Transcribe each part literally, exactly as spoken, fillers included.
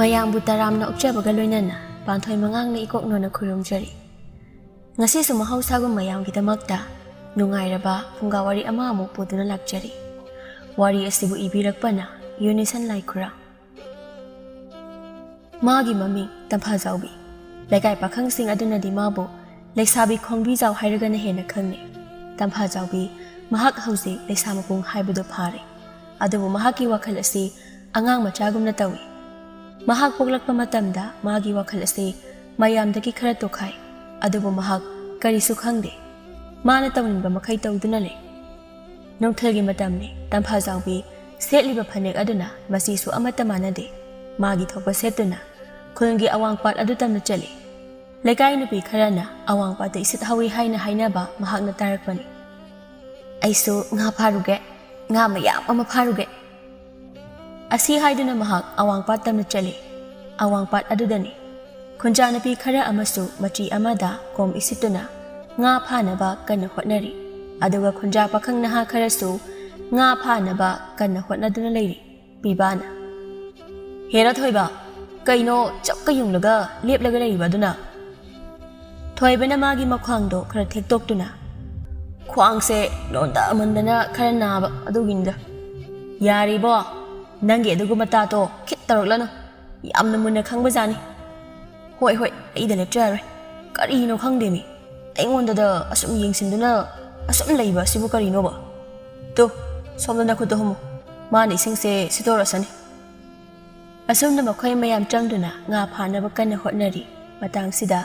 ꯃꯌꯥꯝꯕꯨ ꯇꯔꯥꯝꯅ ꯑꯣꯛꯆꯕꯒ ꯂꯣꯏꯅꯅ ꯄꯥꯟꯊꯣꯏ ꯃꯉꯥꯡꯅ ꯏꯀꯣꯛ ꯅꯣꯟꯅ ꯈꯨꯔꯨꯝꯖꯔꯤ꯫ ꯉꯁꯤꯁꯨ ꯃꯍꯧꯁꯥꯒꯨꯝ ꯃꯌꯥꯝꯒꯤꯗꯃꯛꯇ ꯅꯨꯡꯉꯥꯏꯔꯕ ꯐꯨꯡꯒꯥ ꯋꯥꯔꯤ ꯑꯃ ꯑꯃꯨꯛ ꯄꯨꯗꯨꯅ ꯂꯥꯛꯆꯔꯤ꯫ ꯋꯥꯔꯤ ꯑꯁꯤꯕꯨ ꯏꯕꯤꯔꯛꯄꯅ ꯌꯨꯅꯤꯁꯟ ꯂꯥꯏꯈꯨꯔꯥ꯫ ꯃꯥꯒꯤ ꯃꯃꯤꯡ ꯇꯝꯐꯥꯖꯥꯎꯕꯤ꯫ ꯂꯩꯀꯥꯏ ꯄꯥꯈꯪꯁꯤꯡ ꯑꯗꯨꯅꯗꯤ ꯃꯥꯕꯨ ꯂꯩꯁꯥꯕꯤ ꯈꯣꯡꯕꯤꯖꯥꯎ ꯍꯥꯏꯔꯒꯅ ꯍꯦꯟꯅ ꯈꯪꯅꯩ꯫ ꯇꯝꯐꯥꯖꯥꯎꯕꯤ ꯃꯍꯥꯛ ꯍꯧꯖꯤꯛ ꯂꯩꯁꯥ ꯃꯄꯨꯡ ꯍꯥꯏꯕꯗꯨ ꯐꯥꯔꯦ꯫ ꯑꯗꯨꯕꯨ ꯃꯍꯥꯛꯀꯤ ꯋꯥꯈꯜ ꯑꯁꯤ ꯑꯉꯥꯡ ꯃꯆꯥꯒꯨꯝꯅ ꯇꯧꯏ꯫ ꯃꯍꯥꯛ ꯄꯣꯛꯂꯛꯄ ꯃꯇꯝꯗ ꯃꯥꯒꯤ ꯋꯥꯈꯜ ꯑꯁꯤ ꯃꯌꯥꯝꯗꯒꯤ ꯈꯔ ꯇꯣꯈꯥꯏ꯫ ꯑꯗꯨꯕꯨ ꯃꯍꯥꯛ ꯀꯔꯤꯁꯨ ꯈꯪꯗꯦ꯫ ꯃꯥꯅ ꯇꯧꯅꯤꯡꯕ ꯃꯈꯩ ꯇꯧꯗꯨꯅ ꯂꯩ꯫ ꯅꯨꯡꯊꯤꯜꯒꯤ ꯃꯇꯝꯅꯤ꯫ ꯇꯝꯐꯥꯖꯥꯎꯕꯤ ꯁꯦꯠꯂꯤꯕ ꯐꯅꯦꯛ ꯑꯗꯨꯅ ꯃꯆꯤꯁꯨ ꯑꯃꯠꯇ ꯃꯥꯟꯅꯗꯦ꯫ ꯃꯥꯒꯤ ꯊꯣꯛꯄ ꯁꯦꯠꯇꯨꯅ ꯈꯨꯜꯒꯤ ꯑꯋꯥꯡꯄꯥꯠ ꯑꯗꯨ ꯇꯝꯅ ꯆꯠꯂꯤ꯫ ꯂꯩꯀꯥꯏ ꯅꯨꯄꯤ ꯈꯔꯅ ꯑꯋꯥꯡꯄꯥꯠꯇ ꯏꯁꯤꯠ ꯍꯧꯏ ꯍꯥꯏꯅ ꯍꯥꯏꯅꯕ ꯃꯍꯥꯛꯅ ꯇꯥꯔꯛꯄꯅꯤ꯫ "ꯑꯩꯁꯨ ꯉꯥ ꯐꯥꯔꯨꯒꯦ, ꯉꯥ ꯃꯌꯥꯝ ꯑꯃ ꯐꯥꯔꯨꯒꯦ꯫" ꯑꯁꯤ ꯍꯥꯏꯗꯨꯅ ꯃꯍꯥꯛ ꯑꯋꯥꯡꯄꯥꯠ ꯇꯝꯅ ꯆꯠꯂꯤ꯫ ꯑꯋꯥꯡꯄꯥꯠ ꯑꯗꯨꯗꯅꯤ ꯈꯨꯟꯖꯥ ꯅꯨꯄꯤ ꯈꯔ ꯑꯃꯁꯨ ꯃꯆꯤ ꯑꯃꯗ ꯀꯣꯝ ꯏꯁꯤꯠꯇꯨꯅ ꯉꯥ ꯐꯥꯅꯕ ꯀꯟꯅ ꯍꯣꯠꯅꯔꯤ꯫ ꯑꯗꯨꯒ ꯈꯨꯟꯖꯥ ꯄꯥꯈꯪ ꯅꯍꯥ ꯈꯔꯁꯨ ꯉꯥ ꯐꯥꯅꯕ ꯀꯟꯅ ꯍꯣꯠꯅꯗꯨꯅ ꯂꯩꯔꯤ꯫ ꯄꯤꯕꯥꯅ, "ꯍꯦꯔꯥ ꯊꯣꯏꯕ, ꯀꯩꯅꯣ ꯆꯞꯀ ꯌꯨꯡꯂꯒ ꯂꯦꯞꯂꯒ ꯂꯩꯔꯤꯕ ꯑꯗꯨꯅ?" ꯊꯣꯏꯕꯅ ꯃꯥꯒꯤ ꯃꯈ꯭ꯋꯥꯡꯗꯣ ꯈꯔ ꯊꯦꯛꯇꯣꯛꯇꯨꯅ, "ꯈ꯭ꯋꯥꯡꯁꯦ ꯅꯣꯟꯗꯃꯟꯗꯅ ꯈꯔ ꯅꯥꯕ ꯑꯗꯨꯒꯤꯅꯤꯗ꯫" "ꯌꯥꯔꯤꯕꯣ, ꯅꯪꯒꯤ ꯑꯗꯨꯒꯨꯝꯕ ꯇꯥꯇꯣ ꯈꯤꯠ ꯇꯧꯔꯛꯂꯅꯨ꯫ ꯌꯥꯝꯅ ꯃꯨꯟꯅ ꯈꯪꯕꯖꯥꯠꯅꯤ꯫" "ꯍꯣꯏ, ꯍꯣꯏ, ꯑꯩꯗ ꯂꯦꯞꯆꯔꯔꯣꯏ꯫ ꯀꯔꯤꯅꯣ ꯈꯪꯗꯦꯃꯤ, ꯑꯩꯉꯣꯟꯗꯗ ꯑꯁꯨꯝ ꯌꯦꯡꯁꯤꯟꯗꯨꯅ ꯑꯁꯨꯝ ꯂꯩꯕ ꯑꯁꯤꯕꯨ ꯀꯔꯤꯅꯣꯕ? ꯇꯨ, ꯁꯣꯝꯗ ꯅꯈꯨꯠꯇꯣ ꯍꯨꯝꯃꯨ꯫ ꯃꯥꯅ ꯏꯁꯤꯡꯁꯦ ꯁꯤꯠꯇꯣꯔꯁꯅꯤ꯫" ꯑꯁꯨꯝꯅ ꯃꯈꯣꯏ ꯃꯌꯥꯝ ꯆꯪꯗꯨꯅ ꯉꯥ ꯐꯥꯅꯕ ꯀꯟꯅ ꯍꯣꯠꯅꯔꯤ꯫ ꯃꯇꯥꯡꯁꯤꯗ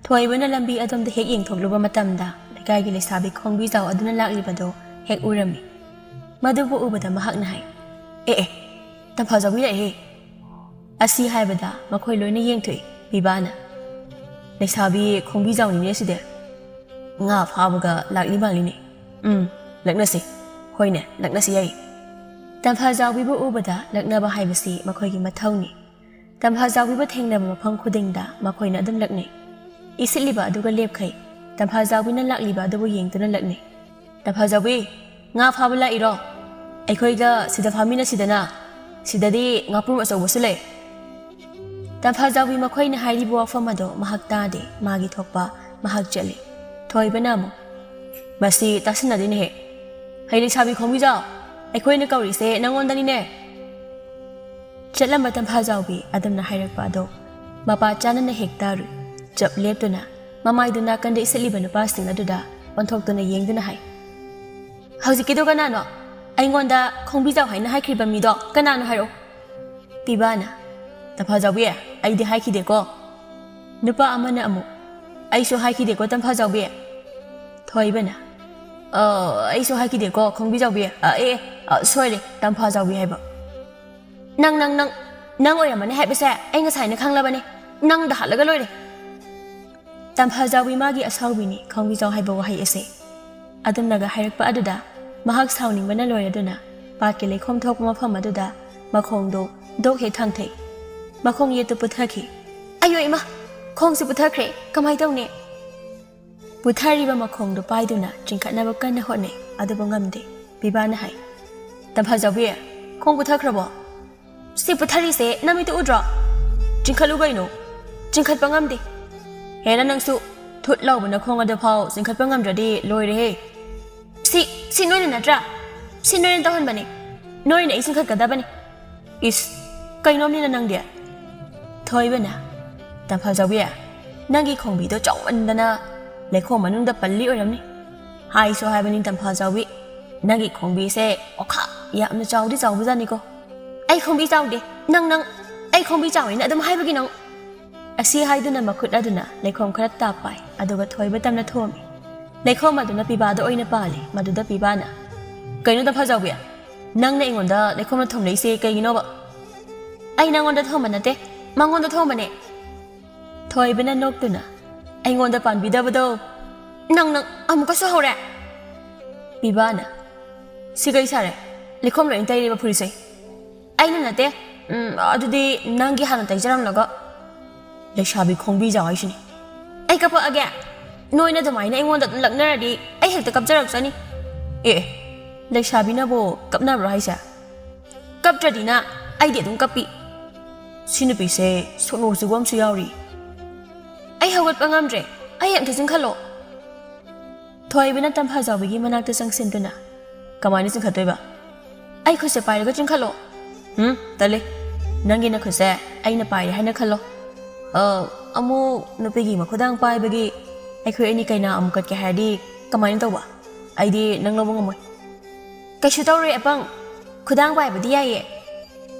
ꯊꯣꯏꯕꯅ ꯂꯝꯕꯤ ꯑꯗꯣꯝꯗ ꯍꯦꯛ ꯌꯦꯡꯊꯣꯛꯂꯨꯕ ꯃꯇꯝꯗ ꯂꯩꯀꯥꯏꯒꯤ ꯂꯩꯁꯥꯕꯤ ꯈꯣꯡꯕꯤꯖꯥꯎ ꯑꯗꯨꯅ ꯂꯥꯛꯂꯤꯕꯗꯣ ꯍꯦꯛ ꯎꯔꯝꯃꯤ꯫ ꯃꯗꯨꯕꯨ ꯎꯕꯗ ꯃꯍꯥꯛꯅ ꯍꯥꯏ, "ꯑꯦ ꯑꯦ, ꯇꯝꯐꯥꯖꯥꯎꯕꯤ ꯂꯥꯛꯑꯦꯍꯦ!" ꯑꯁꯤ ꯍꯥꯏꯕꯗ ꯃꯈꯣꯏ ꯂꯣꯏꯅ ꯌꯦꯡꯊꯣꯛꯏ꯫ ꯄꯤꯕꯥꯅ, "ꯂꯩꯁꯥꯕꯤ ꯈꯣꯡꯕꯤꯖꯥꯎꯅꯤꯅꯦ ꯁꯤꯗꯤ꯫ ꯉꯥ ꯐꯥꯕꯒ ꯂꯥꯛꯂꯤ ꯃꯥꯜꯂꯤꯅꯦ꯫ ꯎꯝ, ꯂꯛꯅꯁꯤ꯫ ꯍꯣꯏꯅꯦ, ꯂꯛꯅꯁꯤ ꯌꯥꯏ꯫" ꯇꯝꯐꯥꯖꯥꯎꯕꯤꯕꯨ ꯎꯕꯗ ꯂꯛꯅꯕ ꯍꯥꯏꯕꯁꯤ ꯃꯈꯣꯏꯒꯤ ꯃꯊꯧꯅꯤ꯫ ꯇꯝꯐꯥꯖꯥꯎꯕꯤꯕꯨ ꯊꯦꯡꯅꯕ ꯃꯐꯝ ꯈꯨꯗꯤꯡꯗ ꯃꯈꯣꯏꯅ ꯑꯗꯨꯝ ꯂꯛꯅꯩ꯫ ꯏꯁꯤꯠꯂꯤꯕ ꯑꯗꯨꯒ ꯂꯦꯞꯈꯩ꯫ ꯇꯝꯐꯥꯖꯥꯎꯕꯤꯅ ꯂꯥꯛꯂꯤꯕ ꯑꯗꯨꯕꯨ ꯌꯦꯡꯗꯨꯅ ꯂꯛꯅꯩ꯫ "ꯇꯝꯐꯥꯖꯥꯎꯕꯤ, ꯉꯥ ꯐꯥꯕ ꯂꯥꯛꯏꯔꯣ? ꯑꯩꯈꯣꯏꯒ ꯁꯤꯗ ꯐꯥꯃꯤꯟꯅꯁꯤꯗꯅ꯫ ꯁꯤꯗꯗꯤ ꯉꯥꯄ꯭ꯔꯨꯝ ꯑꯆꯧꯕꯁꯨ ꯂꯩ꯫" ꯇꯝꯐꯥꯖꯥꯎꯕꯤ ꯃꯈꯣꯏꯅ ꯍꯥꯏꯔꯤꯕ ꯋꯥꯐꯝ ꯑꯗꯣ ꯃꯍꯥꯛ ꯇꯥꯗꯦ꯫ ꯃꯥꯒꯤ ꯊꯣꯛꯄ ꯃꯍꯥꯛ ꯆꯠꯂꯤ꯫ ꯊꯣꯏꯕꯅ ꯑꯃꯨꯛ, "ꯃꯁꯤ ꯇꯥꯁꯤꯟꯅꯗꯦꯅꯦꯍꯦ꯫ ꯍꯩ ꯂꯩꯁꯥꯕꯤ ꯈꯣꯡꯕꯤꯖꯥꯎ, ꯑꯩꯈꯣꯏꯅ ꯀꯧꯔꯤꯁꯦ ꯅꯪꯉꯣꯟꯗꯅꯤꯅꯦ!" ꯆꯠꯂꯝꯕ ꯇꯝꯐꯥꯖꯥꯎꯕꯤ ꯑꯗꯨꯝꯅ ꯍꯥꯏꯔꯛꯄ ꯑꯗꯣ ꯃꯄꯥ ꯆꯥꯅꯅ ꯍꯦꯛ ꯇꯥꯔꯨꯏ꯫ ꯆꯞ ꯂꯦꯞꯇꯨꯅ ꯃꯃꯥꯏꯗꯨ ꯅꯥꯀꯟꯗ ꯏꯁꯤꯜꯂꯤꯕ ꯅꯨꯄꯥꯁꯤꯡ ꯑꯗꯨꯗ ꯑꯣꯟꯊꯣꯛꯇꯨꯅ ꯌꯦꯡꯗꯨꯅ ꯍꯥꯏ, "ꯍꯧꯖꯤꯛꯀꯤꯗꯣ ꯀꯅꯥꯅꯣ? ꯑꯩꯉꯣꯟꯗ ꯈꯣꯡꯕꯤꯖꯥꯎ ꯍꯥꯏꯅ ꯍꯥꯏꯈ꯭ꯔꯤꯕ ꯃꯤꯗꯣ ꯀꯅꯥꯅꯣ ꯍꯥꯏꯔꯛꯑꯣ?" ꯄꯤꯕꯥꯅ, "ꯇꯝꯐꯥꯖꯥꯎꯕꯤ, ꯑꯩꯗꯤ ꯍꯥꯏꯈꯤꯗꯦꯀꯣ꯫" ꯅꯨꯄꯥ ꯑꯃꯅ ꯑꯃꯨꯛ, "ꯑꯩꯁꯨ ꯍꯥꯏꯈꯤꯗꯦꯀꯣ ꯇꯝꯐꯥꯖꯥꯎꯕꯤ꯫" ꯊꯣꯏꯕꯅ, "ꯑ, ꯑꯩꯁꯨ ꯍꯥꯏꯈꯤꯗꯦꯀꯣ ꯈꯣꯡꯕꯤꯖꯥꯎꯕꯤ꯫ ꯑ, ꯑꯦ, ꯑ, ꯁꯣꯏꯔꯦ, ꯇꯝꯐꯥꯖꯥꯎꯕꯤ ꯍꯥꯏꯕ꯫ ꯅꯪ, ꯅꯪ, ꯅꯪ, ꯅꯪ ꯑꯣꯏꯔꯝꯃꯅꯤ ꯍꯥꯏꯕꯁꯦ ꯑꯩ ꯉꯁꯥꯏꯅ ꯈꯪꯂꯕꯅꯦ꯫ ꯅꯪꯗ ꯍꯥꯠꯂꯒ ꯂꯣꯏꯔꯦ꯫" ꯇꯝꯐꯥꯖꯥꯎꯕꯤ ꯃꯥꯒꯤ ꯑꯁꯥꯎꯕꯤꯅꯤ ꯈꯣꯡꯕꯤꯖꯥꯎ ꯍꯥꯏꯕ ꯋꯥꯍꯩ ꯑꯁꯦ꯫ ꯑꯗꯨꯝꯅꯒ ꯍꯥꯏꯔꯛꯄ ꯑꯗꯨꯗ ꯃꯍꯥꯛ ꯁꯥꯎꯅꯤꯡꯕꯅ ꯂꯣꯏꯔꯗꯨꯅ ꯄꯥꯠꯀꯤ ꯂꯩꯈꯣꯝ ꯊꯣꯛꯄ ꯃꯐꯝ ꯑꯗꯨꯗ ꯃꯈꯣꯡꯗꯣ ꯗꯣꯛ ꯍꯦꯛ ꯊꯥꯡꯊꯩ꯫ ꯃꯈꯣꯡ ꯌꯦꯠꯇꯨ ꯄꯨꯊꯈꯤ꯫ "ꯑꯌꯣ ꯏꯃꯥ, ꯈꯣꯡꯁꯦ ꯄꯨꯊꯈ꯭ꯔꯦ, ꯀꯃꯥꯏ ꯇꯧꯅꯤ?" ꯄꯨꯊꯔꯤꯕ ꯃꯈꯣꯡꯗꯨ ꯄꯥꯏꯗꯨꯅ ꯆꯤꯡꯈꯠꯅꯕ ꯀꯟꯅ ꯍꯣꯠꯅꯩ, ꯑꯗꯨꯕꯨ ꯉꯝꯗꯦ꯫ ꯄꯤꯕꯥꯅ ꯍꯥꯏ, "ꯇꯝꯐꯥꯖꯥꯎꯕꯤ, ꯈꯣꯡ ꯄꯨꯊꯈ꯭ꯔꯕꯣ? ꯁꯤ ꯄꯨꯊꯔꯤꯁꯦ ꯅꯃꯤꯠꯇꯨ ꯎꯗ꯭ꯔꯣ? ꯆꯤꯡꯈꯠꯂꯨ ꯀꯩꯅꯣ, ꯆꯤꯡꯈꯠꯄ ꯉꯝꯗꯦ꯫ ꯍꯦꯔꯥ ꯅꯪꯁꯨ, ꯊꯨꯠ ꯂꯥꯎꯕ ꯅꯈꯣꯡ ꯑꯗꯨ ꯐꯥꯎ ꯆꯤꯡꯈꯠꯄ ꯉꯝꯗ꯭ꯔꯗꯤ ꯂꯣꯏꯔꯦꯍꯦ꯫ ꯁꯤ, ꯁꯤ ꯅꯣꯏꯅ ꯅꯠꯇ꯭ꯔꯥ? ꯁꯤ ꯅꯣꯏꯅ ꯇꯧꯍꯟꯕꯅꯦ꯫ ꯅꯣꯏꯅ ꯑꯩ ꯆꯤꯡꯈꯠꯀꯗꯕꯅꯦ꯫ ꯏꯁ, ꯀꯩꯅꯣꯝꯅꯤꯅ ꯅꯪꯗꯤ?" ꯊꯣꯏꯕꯅ, "ꯇꯝꯐꯥꯖꯥꯎꯕꯤ, ꯅꯪꯒꯤ ꯈꯣꯡꯕꯤꯗꯣ ꯆꯥꯎꯃꯟꯗꯅ ꯂꯩꯈꯣꯝ ꯃꯅꯨꯡꯗ ꯄꯜꯂꯤ ꯑꯣꯏꯔꯝꯅꯤ꯫ ꯍꯥꯏꯁꯨ ꯍꯥꯏꯕꯅꯤ ꯇꯝꯐꯥꯖꯥꯎꯕꯤ, ꯅꯪꯒꯤ ꯈꯣꯡꯕꯤꯁꯦ ꯑꯣꯈꯥꯛ ꯌꯥꯝꯅ ꯆꯥꯎꯗꯤ ꯆꯥꯎꯕꯖꯥꯠꯅꯤꯀꯣ꯫" "ꯑꯩ ꯈꯣꯡꯕꯤ ꯆꯥꯎꯗꯦ, ꯅꯪ, ꯅꯪ, ꯑꯩ ꯈꯣꯡꯕꯤ ꯆꯥꯎꯋꯦꯅ ꯑꯗꯨꯝ ꯍꯥꯏꯕꯒꯤ ꯅꯪ꯫" ꯑꯁꯤ ꯍꯥꯏꯗꯨꯅ ꯃꯈꯨꯠ ꯑꯗꯨꯅ ꯂꯩꯈꯣꯝ ꯈꯔ ꯇꯥꯞ ꯄꯥꯏ, ꯑꯗꯨꯒ ꯊꯣꯏꯕ ꯇꯝꯅ ꯊꯣꯝꯃꯤ꯫ ꯂꯩꯈꯣꯝ ꯑꯗꯨꯅ ꯄꯤꯕꯥꯗ ꯑꯣꯏꯅ ꯄꯥꯜꯂꯤ꯫ ꯃꯗꯨꯗ ꯄꯤꯕꯥꯅ, "ꯀꯩꯅꯣ ꯇꯝꯐꯥꯖꯥꯎꯕꯤ, ꯅꯪꯅ ꯑꯩꯉꯣꯟꯗ ꯂꯩꯈꯣꯝꯅ ꯊꯣꯝꯂꯛꯏꯁꯦ ꯀꯩꯒꯤꯅꯣꯕ?" "ꯑꯩ ꯅꯪꯉꯣꯟꯗ ꯊꯣꯝꯕ ꯅꯠꯇꯦ, ꯃꯉꯣꯟꯗ ꯊꯣꯝꯕꯅꯦ꯫" ꯊꯣꯏꯕꯅ ꯅꯣꯛꯇꯨꯅ, "ꯑꯩꯉꯣꯟꯗ ꯄꯥꯟꯕꯤꯗꯕꯗꯣ꯫ ꯅꯪ, ꯅꯪ ꯑꯃꯨꯛꯀꯁꯨ ꯍꯧꯔꯦ꯫" ꯄꯤꯕꯥꯅ, "ꯁꯤ ꯀꯩ ꯁꯥꯔꯦ? ꯂꯩꯈꯣꯝ ꯂꯣꯏꯅ ꯇꯩꯔꯦꯕ ꯐꯨꯔꯤꯠꯁꯦ꯫" "ꯑꯩꯅ ꯅꯠꯇꯦ꯫ ꯎꯝ, ꯑꯗꯨꯗꯤ ꯅꯪꯒꯤ ꯍꯥꯟꯅ ꯇꯩꯖꯔꯝꯂꯒ꯫" "ꯂꯩꯁꯥꯕꯤ ꯈꯣꯡꯕꯤ ꯆꯥꯎ ꯍꯥꯏꯁꯤꯅꯤ꯫" "ꯑꯩ ꯀꯞꯄꯛꯑꯒꯦ? ꯅꯣꯏꯅ ꯑꯗꯨꯃꯥꯏꯅ ꯑꯩꯉꯣꯟꯗ ꯑꯗꯨꯝ ꯂꯛꯅꯔꯗꯤ ꯑꯩ ꯍꯦꯛꯇ ꯀꯞꯆꯔꯛꯆꯅꯤ꯫" "ꯑꯦ, ꯂꯩꯁꯥꯕꯤꯅꯕꯨ ꯀꯞꯅꯕ꯭ꯔꯣ ꯍꯥꯏꯁꯦ? ꯀꯞꯇ꯭ꯔꯗꯤꯅ ꯑꯩꯗꯤ ꯑꯗꯨꯝ ꯀꯞꯄꯤ꯫" ꯁꯤ ꯅꯨꯄꯤꯁꯦ ꯁꯣꯅꯣ ꯆꯨꯕ ꯑꯃꯁꯨ ꯌꯥꯎꯔꯤ꯫ ꯑꯩ ꯍꯧꯒꯠꯄ ꯉꯝꯗ꯭ꯔꯦ꯫ ꯑꯩ ꯑꯝꯇ ꯆꯤꯡꯈꯠꯂꯣ꯫ ꯊꯣꯏꯕꯤꯅ ꯇꯝꯐꯥꯖꯥꯎꯕꯤꯒꯤ ꯃꯅꯥꯛꯇ ꯆꯪꯁꯤꯟꯗꯨꯅ, "ꯀꯃꯥꯏꯅ ꯆꯤꯡꯈꯠꯇꯣꯏꯕ?" "ꯑꯩ ꯈꯨꯠꯁꯦ ꯄꯥꯏꯔꯒ ꯆꯤꯡꯈꯠꯂꯣ꯫" "ꯎꯝ, ꯇꯜꯂꯤ꯫ ꯅꯪꯒꯤ ꯅꯈꯨꯠꯁꯦ ꯑꯩꯅ ꯄꯥꯏꯔꯦ ꯍꯥꯏꯅ ꯈꯜꯂꯣ꯫ ꯑ, ꯑꯃꯨꯛ ꯅꯨꯄꯤꯒꯤ ꯃꯈꯨꯗꯥꯡ ꯄꯥꯏꯕꯒꯤ ꯑꯩꯈꯣꯏ ꯑꯅꯤ ꯀꯩꯅꯥ ꯑꯃꯨꯛ ꯀꯠꯀꯦ ꯍꯥꯏꯔꯗꯤ ꯀꯃꯥꯏꯅ ꯇꯧꯕ? ꯑꯩꯗꯤ ꯅꯪ ꯂꯧꯕ ꯉꯝꯃꯣꯏ꯫" "ꯀꯩꯁꯨ ꯇꯧꯔꯣꯏ ꯑꯄꯪ꯫ ꯈꯨꯗꯥꯡ ꯄꯥꯏꯕꯗꯤ ꯌꯥꯏꯌꯦ꯫"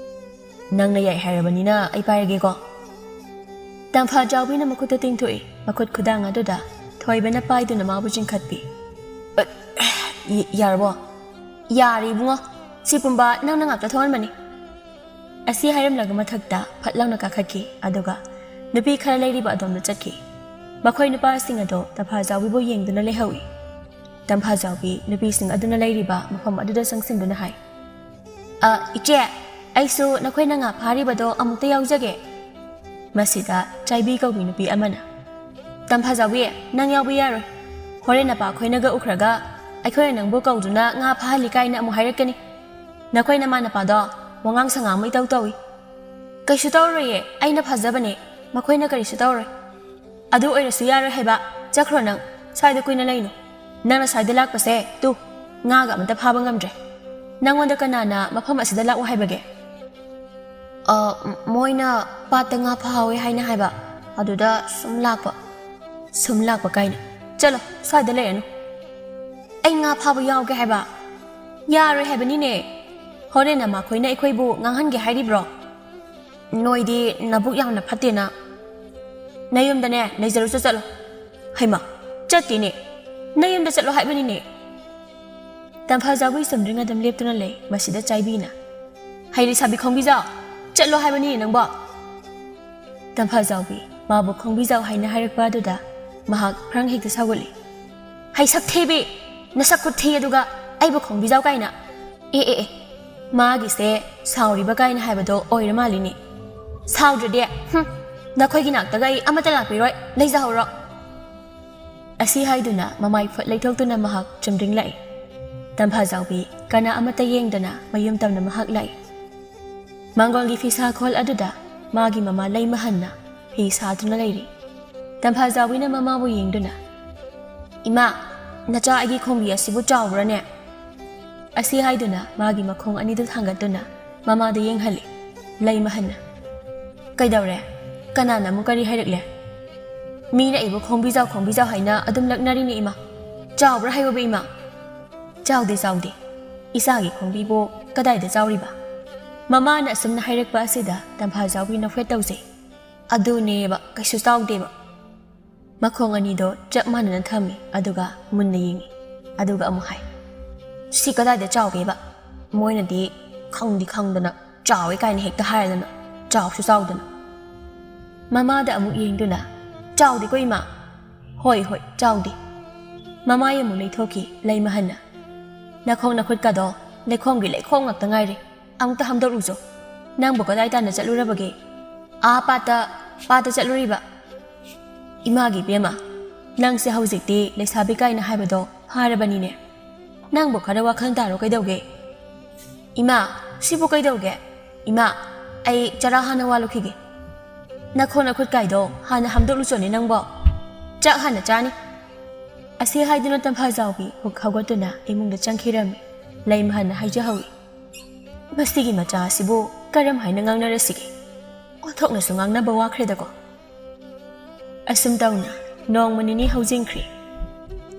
"ꯅꯪꯅ ꯌꯥꯏ ꯍꯥꯏꯔꯕꯅꯤꯅ ꯑꯩ ꯄꯥꯏꯔꯒꯦꯀꯣ꯫" ꯇꯝꯐꯥꯖꯥꯎꯕꯤꯅ ꯃꯈꯨꯠꯇ ꯇꯤꯡꯊꯣꯛꯏ꯫ ꯃꯈꯨꯠ ꯈꯨꯗꯥꯡ ꯑꯗꯨꯗ ꯊꯣꯏꯕꯅ ꯄꯥꯏꯗꯨꯅ ꯃꯥꯕꯨ ꯆꯤꯡꯈꯠꯄꯤ꯫ "ꯑ, ꯌ-, ꯌꯥꯔꯕꯣ?" "ꯌꯥꯔꯦ ꯏꯕꯨꯡꯉꯣ꯫ ꯁꯤ ꯄꯨꯝꯕ ꯅꯪꯅ ꯉꯥꯛꯇ ꯊꯣꯛꯍꯟꯕꯅꯤ꯫" ꯑꯁꯤ ꯍꯥꯏꯔꯝꯂꯒ ꯃꯊꯛꯇ ꯐꯠ ꯂꯥꯎꯅ ꯀꯥꯈꯠꯈꯤ꯫ ꯑꯗꯨꯒ ꯅꯨꯄꯤ ꯈꯔ ꯂꯩꯔꯤꯕ ꯑꯗꯣꯝꯗ ꯆꯠꯈꯤ꯫ ꯃꯈꯣꯏ ꯅꯨꯄꯥꯁꯤꯡ ꯑꯗꯣ ꯇꯝꯐꯥꯖꯥꯎꯕꯤꯕꯨ ꯌꯦꯡꯗꯨꯅ ꯂꯩꯍꯧꯏ꯫ ꯇꯝꯐꯥꯖꯥꯎꯕꯤ ꯅꯨꯄꯤꯁꯤꯡ ꯑꯗꯨꯅ ꯂꯩꯔꯤꯕ ꯃꯐꯝ ꯑꯗꯨꯗ ꯆꯪꯁꯤꯟꯗꯨꯅ ꯍꯥꯏ, "ꯑ, ꯏꯆꯦ, ꯑꯩꯁꯨ ꯅꯈꯣꯏꯅ ꯉꯥ ꯐꯥꯔꯤꯕꯗꯣ ꯑꯃꯨꯛꯇ ꯌꯥꯎꯖꯒꯦ꯫" ꯃꯁꯤꯗ ꯆꯥꯏꯕꯤ ꯀꯧꯕꯤ ꯅꯨꯄꯤ ꯑꯃꯅ, "ꯇꯝꯐꯥꯖꯥꯎꯕꯤ, ꯅꯪ ꯌꯥꯎꯕ ꯌꯥꯔꯣꯏ꯫ ꯍꯣꯔꯦꯟ ꯅꯄꯥ ꯈꯣꯏꯅꯒ ꯎꯈ꯭ꯔꯒ ꯑꯩꯈꯣꯏꯅ ꯅꯪꯕꯨ ꯀꯧꯗꯨꯅ ꯉꯥ ꯐꯥꯍꯜꯂꯤ ꯀꯥꯏꯅ ꯑꯃꯨꯛ ꯍꯥꯏꯔꯛꯀꯅꯤ꯫ ꯅꯈꯣꯏ ꯅꯃꯥ ꯅꯄꯥꯗꯣ ꯋꯥꯉꯥꯡ ꯁꯉꯥꯡ ꯑꯃ ꯏꯇꯧ ꯇꯧꯏ꯫" "ꯀꯩꯁꯨ ꯇꯧꯔꯣꯏꯌꯦ, ꯑꯩꯅ ꯐꯥꯖꯕꯅꯦ, ꯃꯈꯣꯏꯅ ꯀꯔꯤꯁꯨ ꯇꯧꯔꯣꯏ꯫" "ꯑꯗꯨ ꯑꯣꯏꯔꯁꯨ ꯌꯥꯔꯣꯏ ꯍꯥꯏꯕ, ꯆꯠꯈ꯭ꯔꯣ ꯅꯪ, ꯁ꯭ꯋꯥꯏꯗ ꯀꯨꯏꯅ ꯂꯩꯅꯨ꯫ ꯅꯪꯅ ꯁ꯭ꯋꯥꯏꯗ ꯂꯥꯛꯄꯁꯦ, ꯇꯨ, ꯉꯥꯒ ꯑꯃꯇ ꯐꯥꯕ ꯉꯝꯗ꯭ꯔꯦ꯫ ꯅꯪꯉꯣꯟꯗ ꯀꯅꯥꯅ ꯃꯐꯝ ꯑꯁꯤꯗ ꯂꯥꯛꯎ ꯍꯥꯏꯕꯒꯦ?" "ꯑ, ꯃꯣꯏꯅ ꯄꯥꯠꯇ ꯉꯥ ꯐꯥꯍꯧꯋꯦ ꯍꯥꯏꯅ ꯍꯥꯏꯕ, ꯑꯗꯨꯗ ꯁꯨꯝ ꯂꯥꯛꯄ꯫" "ꯁꯨꯝ ꯂꯥꯛꯄ ꯀꯥꯏꯅ, ꯆꯠꯂꯣ, ꯁ꯭ꯋꯥꯏꯗ ꯂꯩꯔꯅꯨ꯫" "ꯑꯩ ꯉꯥ ꯐꯥꯕ ꯌꯥꯎꯒꯦ ꯍꯥꯏꯕ꯫" "ꯌꯥꯔꯣꯏ ꯍꯥꯏꯕꯅꯤꯅꯦ꯫ ꯍꯣꯔꯦꯟ ꯅꯃꯥꯈꯣꯏꯅ ꯑꯩꯈꯣꯏꯕꯨ ꯉꯥꯡꯍꯟꯒꯦ ꯍꯥꯏꯔꯤꯕ꯭ꯔꯣ?" "ꯅꯣꯏꯗꯤ ꯅꯕꯨꯛ ꯌꯥꯝꯅ ꯐꯠꯇꯦꯅ꯫ ꯅꯌꯨꯝꯗꯅꯦ, ꯂꯩꯖꯔꯨꯆꯣ, ꯆꯠꯂꯣ꯫" "ꯍꯩꯃꯥ, ꯆꯠꯇꯦꯅꯦ꯫ ꯅꯌꯨꯝꯗ ꯆꯠꯂꯣ ꯍꯥꯏꯕꯅꯤꯅꯦ꯫" ꯇꯝꯐꯥꯖꯥꯎꯕꯤ ꯆꯨꯝꯗ꯭ꯔꯤꯡ ꯑꯗꯨꯝ ꯂꯦꯞꯇꯨꯅ ꯂꯩ꯫ ꯃꯁꯤꯗ ꯆꯥꯏꯕꯤꯅ, "ꯍꯩ ꯂꯩꯁꯥꯕꯤ ꯈꯣꯡꯕꯤꯖꯥꯎ, ꯆꯠꯂꯣ ꯍꯥꯏꯕꯅꯤꯅꯦ ꯅꯪꯕꯣ꯫" ꯇꯝꯐꯥꯖꯥꯎꯕꯤ ꯃꯥꯕꯨ ꯈꯣꯡꯕꯤꯖꯥꯎ ꯍꯥꯏꯅ ꯍꯥꯏꯔꯛꯄ ꯑꯗꯨꯗ ꯃꯍꯥꯛ ꯈ꯭ꯔꯪ ꯍꯦꯛꯇ ꯁꯥꯎꯒꯠꯂꯤ꯫ "ꯍꯩ ꯁꯛꯊꯤꯕꯤ, ꯅꯁꯛ ꯈꯨꯠꯊꯤ ꯑꯗꯨꯒ ꯑꯩꯕꯨ ꯈꯣꯡꯕꯤꯖꯥꯎ ꯀꯥꯏꯅ꯫ ꯑꯦ, ꯑꯦ, ꯑꯦ, ꯃꯥꯒꯤꯁꯦ ꯁꯥꯎꯔꯤꯕ ꯀꯥꯏꯅ ꯍꯥꯏꯕꯗꯣ ꯑꯣꯏꯔ ꯃꯥꯜꯂꯤꯅꯦ꯫ ꯁꯥꯎꯗ꯭ꯔꯗꯤ, ꯍꯨꯝ, ꯅꯈꯣꯏꯒꯤ ꯅꯥꯛꯇꯒ ꯑꯩ ꯑꯃꯠꯇ ꯂꯥꯛꯄꯤꯔꯣꯏ, ꯂꯩꯖꯍꯧꯔꯣ꯫" ꯑꯁꯤ ꯍꯥꯏꯗꯨꯅ ꯃꯃꯥꯏ ꯐꯨꯠ ꯂꯩꯊꯣꯛꯇꯨꯅ ꯃꯍꯥꯛ ꯆꯨꯝꯗ꯭ꯔꯤꯡꯂꯛꯏ꯫ ꯇꯝꯐꯥꯖꯥꯎꯕꯤ ꯀꯅꯥ ꯑꯃꯠꯇ ꯌꯦꯡꯗꯅ ꯃꯌꯨꯝ ꯇꯝꯅ ꯃꯍꯥꯛ ꯂꯥꯛꯏ꯫ ꯃꯥꯡꯒꯣꯜꯒꯤ ꯐꯤꯁꯥꯈꯣꯜ ꯑꯗꯨꯗ ꯃꯥꯒꯤ ꯃꯃꯥ ꯂꯩꯃꯍꯟꯅ ꯐꯤ ꯁꯥꯗꯨꯅ ꯂꯩꯔꯤ꯫ ꯇꯝꯐꯥꯖꯥꯎꯕꯤꯅ ꯃꯃꯥꯕꯨ ꯌꯦꯡꯗꯨꯅ, "ꯏꯃꯥ, ꯅꯆꯥ ꯑꯩꯒꯤ ꯈꯣꯡꯕꯤ ꯑꯁꯤꯕꯨ ꯆꯥꯎꯕ꯭ꯔꯥꯅꯦ?" ꯑꯁꯤ ꯍꯥꯏꯗꯨꯅ ꯃꯥꯒꯤ ꯃꯈꯣꯡ ꯑꯅꯤꯗꯨ ꯊꯥꯡꯒꯠꯇꯨꯅ ꯃꯃꯥꯗ ꯌꯦꯡꯍꯜꯂꯤ꯫ ꯂꯩꯃꯍꯟꯅ, "ꯀꯩꯗꯧꯔꯦ? ꯀꯅꯥꯅ ꯑꯃꯨꯛ ꯀꯔꯤ ꯍꯥꯏꯔꯛꯂꯦ? ꯃꯤꯅ ꯑꯩꯕꯨ ꯈꯣꯡꯕꯤꯖꯥꯎ ꯈꯣꯡꯕꯤꯖꯥꯎ ꯍꯥꯏꯅ ꯑꯗꯨꯝ ꯂꯛꯅꯔꯤꯅꯦ ꯏꯃꯥ꯫ ꯆꯥꯎꯕ꯭ꯔꯥ ꯍꯥꯏꯌꯣꯕ ꯏꯃꯥ?" "ꯆꯥꯎꯗꯦ, ꯆꯥꯎꯗꯦ꯫ ꯏꯆꯥꯒꯤ ꯈꯣꯡꯕꯤꯕꯨ ꯀꯗꯥꯏꯗ ꯆꯥꯎꯔꯤꯕ?" ꯃꯃꯥꯅ ꯑꯁꯨꯝꯅ ꯍꯥꯏꯔꯛꯄ ꯑꯁꯤꯗ ꯇꯝꯐꯥꯖꯥꯎꯕꯤ ꯅꯣꯛꯐꯦꯠ ꯇꯧꯖꯩ꯫ "ꯑꯗꯨꯅꯦꯕ, ꯀꯩꯁꯨ ꯆꯥꯎꯗꯦꯕ꯫" ꯃꯈꯣꯡ ꯑꯅꯤꯗꯣ ꯆꯞ ꯃꯥꯟꯅꯅ ꯊꯝꯃꯤ, ꯑꯗꯨꯒ ꯃꯨꯟꯅ ꯌꯦꯡꯉꯤ, ꯑꯗꯨꯒ ꯑꯃꯨꯛ ꯍꯥꯏ, "ꯁꯤ ꯀꯗꯥꯏꯗ ꯆꯥꯎꯒꯦꯕ? ꯃꯣꯏꯅꯗꯤ ꯈꯪꯗꯤ ꯈꯪꯗꯅ ꯆꯥꯎꯋꯦ ꯀꯥꯏꯅ ꯍꯦꯛꯇ ꯍꯥꯏꯔꯗꯅ, ꯆꯥꯎꯁꯨ ꯆꯥꯎꯗꯅ꯫" ꯃꯃꯥꯗ ꯑꯃꯨꯛ ꯌꯦꯡꯗꯨꯅ, "ꯆꯥꯎꯗꯦꯀꯣ ꯏꯃꯥ?" "ꯍꯣꯏ, ꯍꯣꯏ, ꯆꯥꯎꯗꯦ꯫" ꯃꯃꯥꯏ ꯑꯃꯨꯛ ꯂꯩꯊꯣꯛꯈꯤ ꯂꯩꯃꯍꯟꯅ꯫ "ꯅꯈꯣꯡ ꯅꯈꯨꯠꯀꯗꯣ ꯂꯩꯈꯣꯝꯒꯤ ꯂꯩꯈꯣꯝ ꯉꯥꯛꯇ ꯉꯥꯏꯔꯦ꯫ ꯑꯃꯨꯛꯇ ꯍꯥꯝꯗꯣꯛꯂꯨꯆꯣ꯫ ꯅꯪꯕꯨ ꯀꯗꯥꯏ ꯇꯥꯟꯅ ꯆꯠꯂꯨꯔꯕꯒꯦ? ꯑꯥ ꯄꯥꯠꯇ, ꯄꯥꯠꯇ ꯆꯠꯂꯨꯔꯤꯕ꯫" "ꯏꯃꯥꯒꯤ ꯏꯕꯦꯝꯃ, ꯅꯪꯁꯦ ꯍꯧꯖꯤꯛꯇꯤ ꯂꯩꯁꯥꯕꯤ ꯀꯥꯏꯅ ꯍꯥꯏꯕꯗꯣ ꯐꯥꯔꯕꯅꯤꯅꯦ꯫ ꯅꯪꯕꯨ ꯈꯔ ꯋꯥꯈꯜ ꯇꯥꯔꯣ ꯀꯩꯗꯧꯒꯦ?" "ꯏꯃꯥ, ꯁꯤꯕꯨ ꯀꯩꯗꯧꯒꯦ? ꯏꯃꯥ, ꯑꯩ ꯆꯔꯥ ꯍꯥꯟꯅ ꯋꯥꯜꯂꯨꯈꯤꯒꯦ꯫" "ꯅꯈꯣꯡ ꯅꯈꯨꯠ ꯀꯥꯏꯗꯣ ꯍꯥꯟꯅ ꯍꯥꯝꯗꯣꯛꯂꯨꯆꯣꯅꯦ ꯅꯪꯕꯣ꯫ ꯆꯥꯛ ꯍꯥꯟꯅ ꯆꯥꯅꯤ꯫" ꯑꯁꯤ ꯍꯥꯏꯗꯨꯅ ꯇꯝꯐꯥꯖꯥꯎꯕꯤ ꯍꯨꯛ ꯍꯧꯒꯠꯇꯨꯅ ꯏꯃꯨꯡꯗ ꯆꯪꯈꯤꯔꯝꯃꯤ꯫ ꯂꯩꯃꯍꯟꯅ ꯍꯥꯏꯖꯍꯧꯏ, "ꯃꯁꯤꯒꯤ ꯃꯆꯥ ꯑꯁꯤꯕꯨ ꯀꯔꯝ ꯍꯥꯏꯅ ꯉꯥꯡꯅꯔꯁꯤꯒꯦ? ꯑꯣꯟꯊꯣꯛꯅꯁꯨ ꯉꯥꯡꯅꯕ ꯋꯥꯈ꯭ꯔꯦꯗꯀꯣ꯫" ꯑꯁꯨꯝ ꯇꯧꯅ ꯅꯣꯡꯃ ꯅꯤꯅꯤ ꯍꯧꯖꯤꯟꯈ꯭ꯔꯦ꯫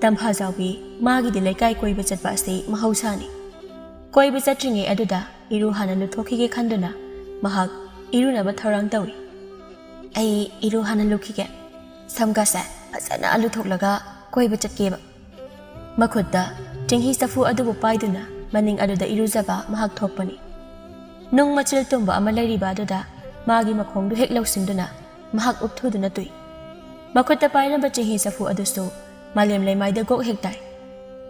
ꯇꯝꯐꯥꯖꯥꯎꯕꯤ ꯃꯥꯒꯤꯗꯤ ꯂꯩꯀꯥꯏ ꯀꯣꯏꯕ ꯆꯠꯄ ꯑꯁꯤ ꯃꯍꯧꯁꯥꯅꯤ꯫ ꯀꯣꯏꯕ ꯆꯠꯇ꯭ꯔꯤꯉꯩ ꯑꯗꯨꯗ ꯏꯔꯨ ꯍꯥꯟꯅ ꯂꯨꯊꯣꯛꯈꯤꯒꯦ ꯈꯟꯗꯨꯅ ꯃꯍꯥꯛ ꯏꯔꯨꯅꯕ ꯊꯧꯔꯥꯡ ꯇꯧꯏ꯫ "ꯑꯩ ꯏꯔꯨ ꯍꯥꯟꯅ ꯂꯨꯈꯤꯒꯦ꯫ ꯁꯝꯒꯁꯦ ꯐꯖꯅ ꯂꯨꯊꯣꯛꯂꯒ ꯀꯣꯏꯕ ꯆꯠꯀꯦꯕ꯫" ꯃꯈꯨꯠꯇ ꯆꯦꯡꯍꯤ ꯆꯐꯨ ꯑꯗꯨꯕꯨ ꯄꯥꯏꯗꯨꯅ ꯃꯅꯤꯡ ꯑꯗꯨꯗ ꯏꯔꯨꯖꯕ ꯃꯍꯥꯛ ꯊꯣꯛꯄꯅꯤ꯫ ꯅꯨꯡ ꯃꯆꯤꯜ ꯇꯨꯝꯕ ꯑꯃ ꯂꯩꯔꯤꯕ ꯑꯗꯨꯗ ꯃꯥꯒꯤ ꯃꯈꯣꯡꯗꯨ ꯍꯦꯛ ꯂꯧꯁꯤꯟꯗꯨꯅ ꯃꯍꯥꯛ ꯎꯞꯊꯨꯗꯨꯅ ꯇꯨꯏ꯫ ꯃꯈꯨꯠꯇ ꯄꯥꯏꯔꯝꯕ ꯆꯦꯡꯍꯤ ꯆꯐꯨ ꯑꯗꯨꯁꯨ ꯃꯥꯂꯦꯝ ꯂꯩꯃꯥꯏꯗ ꯒꯣꯛ ꯍꯦꯛ ꯇꯥꯏ꯫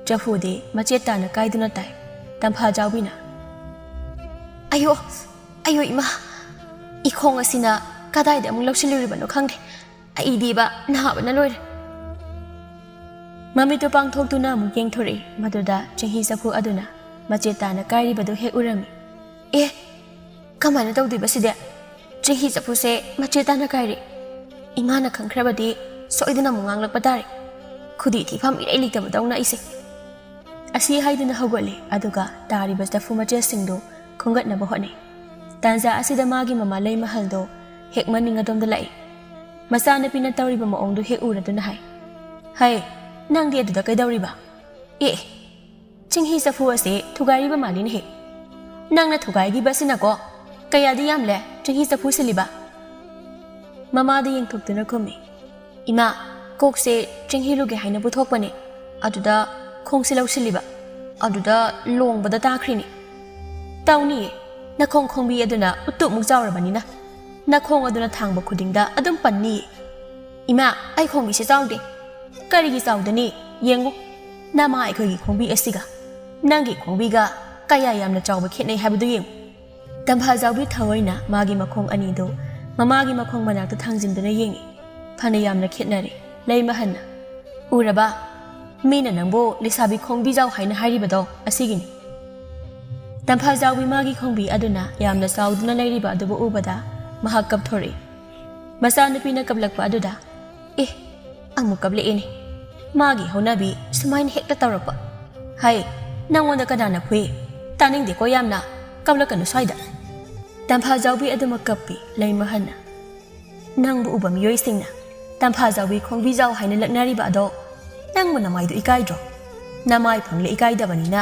ꯆꯐꯨꯗꯤ ꯃꯆꯦꯠ ꯇꯥꯅ ꯀꯥꯏꯗꯨꯅ ꯇꯥꯏ꯫ ꯇꯝꯐꯥꯖꯥꯎꯕꯤꯅ, "ꯑꯌꯣ, ꯑꯌꯣ ꯏꯃꯥ, ꯏꯈꯣꯡ ꯑꯁꯤꯅ ꯀꯗꯥꯏꯗ ꯑꯃꯨꯛ ꯂꯧꯁꯤꯜꯂꯨꯔꯤꯕꯅꯣ ꯈꯪꯗꯦ꯫ ꯑꯩꯗꯤꯕ ꯅꯥꯕꯅ ꯂꯣꯏꯔꯦ꯫" ꯃꯃꯤꯠꯇꯨ ꯄꯥꯡꯊꯣꯛꯇꯨꯅ ꯑꯃꯨꯛ ꯌꯦꯡꯊꯣꯔꯛꯏ꯫ ꯃꯗꯨꯗ ꯆꯦꯡꯍꯤ ꯆꯐꯨ ꯑꯗꯨꯅ ꯃꯆꯦꯠ ꯇꯥꯅ ꯀꯥꯏꯔꯤꯕꯗꯨ ꯍꯦꯛ ꯎꯔꯝꯃꯤ꯫ "ꯑꯦ, ꯀꯃꯥꯏꯅ ꯇꯧꯗꯣꯏꯕ ꯁꯤꯗꯤ? "ꯆꯦꯡꯍꯤ ꯆꯐꯨꯁꯦ ꯃꯆꯦ ꯇꯥꯟꯅ ꯀꯥꯏꯔꯦ꯫ ꯏꯃꯥꯅ ꯈꯪꯈ꯭ꯔꯕꯗꯤ ꯁꯣꯏꯗꯅ ꯑꯃꯨꯛ ꯉꯥꯡꯂꯛꯄ ꯇꯥꯔꯦ꯫ ꯈꯨꯗꯤ ꯊꯤꯐꯝ ꯏꯔꯩ ꯂꯩꯇꯕꯗꯧꯅ ꯑꯩꯁꯦ"꯫ ꯑꯁꯤ ꯍꯥꯏꯗꯨꯅ ꯍꯧꯒꯠꯂꯦ, ꯑꯗꯨꯒ ꯇꯥꯔꯤꯕ ꯆꯐꯨ ꯃꯆꯦꯠꯁꯤꯡꯗꯨ ꯈꯣꯝꯒꯠꯅꯕ ꯍꯣꯠꯅꯩ꯫ ꯇꯥꯟꯖꯥ ꯑꯁꯤꯗ ꯃꯥꯒꯤ ꯃꯃꯥ ꯂꯩꯃꯍꯜꯗꯣ ꯍꯦꯛ ꯃꯅꯤꯡ ꯑꯗꯣꯝꯗ ꯂꯥꯛꯏ꯫ ꯃꯆꯥꯅꯨꯄꯤꯅ ꯇꯧꯔꯤꯕ ꯃꯑꯣꯡꯗꯨ ꯍꯦꯛ ꯎꯔꯗꯨꯅ ꯍꯥꯏ, "ꯍꯩ, ꯅꯪꯗꯤ ꯑꯗꯨꯗ ꯀꯩꯗꯧꯔꯤꯕ? ꯑꯦ, ꯆꯦꯡꯍꯤ ꯆꯐꯨ ꯑꯁꯤ ꯊꯨꯒꯥꯏꯔꯤꯕ ꯃꯥꯜꯂꯤꯅꯦꯍꯦ꯫ ꯅꯪꯅ ꯊꯨꯒꯥꯏꯈꯤꯕꯁꯤꯅꯀꯣ ꯀꯌꯥꯗꯤ ꯌꯥꯝꯂꯦ ꯆꯦꯡꯍꯤ ꯆꯐꯨ ꯁꯤꯜꯂꯤꯕ?" ꯃꯃꯥꯗ ꯌꯦꯡꯊꯣꯛꯇꯨꯅ ꯈꯨꯝꯃꯤ, "ꯏꯃꯥ, ꯀꯣꯛꯁꯦ ꯆꯦꯡꯍꯤ ꯂꯨꯒꯦ ꯍꯥꯏꯅ ꯄꯨꯊꯣꯛꯄꯅꯦ, ꯑꯗꯨꯗ ꯈꯣꯡꯁꯦ ꯂꯧꯁꯤꯜꯂꯤꯕ, ꯑꯗꯨꯗ ꯂꯣꯡꯕꯗ ꯇꯥꯈ꯭ꯔꯤꯅꯤ"꯫ "ꯇꯧꯅꯤꯌꯦ, ꯅꯈꯣꯡ ꯈꯣꯡꯕꯤ ꯑꯗꯨꯅ ꯎꯇꯨꯞꯃꯨꯛ ꯆꯥꯎꯔꯕꯅꯤꯅ꯫ ꯅꯈꯣꯡ ꯑꯗꯨꯅ ꯊꯥꯡꯕ ꯈꯨꯗꯤꯡꯗ ꯑꯗꯨꯝ ꯄꯟꯅꯤꯌꯦ"꯫ "ꯏꯃꯥ, ꯑꯩ ꯈꯣꯡꯕꯤꯁꯦ ꯆꯥꯎꯗꯦ"꯫ "ꯀꯔꯤꯒꯤ ꯆꯥꯎꯗꯅꯤ? ꯌꯦꯡꯉꯨ, ꯅꯃꯥ ꯑꯩꯈꯣꯏꯒꯤ ꯈꯣꯡꯕꯤ ꯑꯁꯤꯒ ꯅꯪꯒꯤ ꯈꯣꯡꯕꯤꯒ ꯀꯌꯥ ꯌꯥꯝꯅ ꯆꯥꯎꯕ ꯈꯦꯠꯅꯩ ꯍꯥꯏꯕꯗꯨ ꯌꯦꯡꯉꯨ"꯫ ꯇꯝꯐꯥꯖꯥꯎꯕꯤ ꯊꯑꯣꯏꯅ ꯃꯥꯒꯤ ꯃꯈꯣꯡ ꯑꯅꯤꯗꯨ ꯃꯃꯥꯒꯤ ꯃꯈꯣꯡ ꯃꯅꯥꯛꯇ ꯊꯥꯡꯖꯤꯟꯗꯨꯅ ꯌꯦꯡꯉꯤ꯫ ꯐꯅ ꯌꯥꯝꯅ ꯈꯦꯠꯅꯔꯦ꯫ ꯂꯩꯃꯍꯟꯅ, "ꯎꯔꯕ? ꯃꯤꯅ ꯅꯪꯕꯨ ꯂꯩꯁꯥꯕꯤ ꯈꯣꯡꯕꯤ ꯆꯥꯎ ꯍꯥꯏꯅ ꯍꯥꯏꯔꯤꯕꯗꯣ ꯑꯁꯤꯒꯤꯅꯤ"꯫ ꯇꯝꯐꯥꯖꯥꯎꯕꯤ ꯃꯥꯒꯤ ꯈꯣꯡꯕꯤ ꯑꯗꯨꯅ ꯌꯥꯝꯅ ꯆꯥꯎꯗꯨꯅ ꯂꯩꯔꯤꯕ ꯑꯗꯨꯕꯨ ꯎꯕꯗ ꯃꯍꯥꯛ ꯀꯞꯊꯣꯔꯛꯏ꯫ ꯃꯆꯥꯅꯨꯄꯤꯅ ꯀꯞꯂꯛꯄ ꯑꯗꯨꯗ, "ꯑꯦ, ꯑꯃꯨꯛ ꯀꯞꯂꯛꯑꯦꯅꯦ꯫ ꯃꯥꯒꯤ ꯍꯧꯅꯕꯤ ꯁꯨꯃꯥꯏꯅ ꯍꯦꯛꯇ ꯇꯧꯔꯛꯄ꯫ ꯍꯩ, ꯅꯪꯉꯣꯟꯗ ꯀꯅꯥꯅ ꯐꯨꯏ? ꯇꯥꯅꯤꯡꯗꯦꯀꯣ ꯌꯥꯝꯅ꯫ ꯀꯞꯂꯛꯀꯅꯨ ꯁ꯭ꯋꯥꯏꯗ"꯫ ꯇꯝꯐꯥꯖꯥꯎꯕꯤ ꯑꯗꯨꯃꯛ ꯀꯞꯄꯤ꯫ ꯂꯩꯃꯍꯟꯅ, "ꯅꯪꯕꯨ ꯎꯕ ꯃꯤꯑꯣꯏꯁꯤꯡꯅ ꯇꯝꯐꯥꯖꯥꯎꯕꯤ ꯈꯣꯡꯕꯤ ꯆꯥꯎ ꯍꯥꯏꯅ ꯂꯛꯅꯔꯤꯕ ꯑꯗꯣ ꯅꯪꯕꯨ ꯅꯃꯥꯏꯗꯨ ꯏꯀꯥꯏꯗ꯭ꯔꯣ? ꯅꯃꯥꯏ ꯐꯪꯂꯦ ꯏꯀꯥꯏꯗꯕꯅꯤꯅ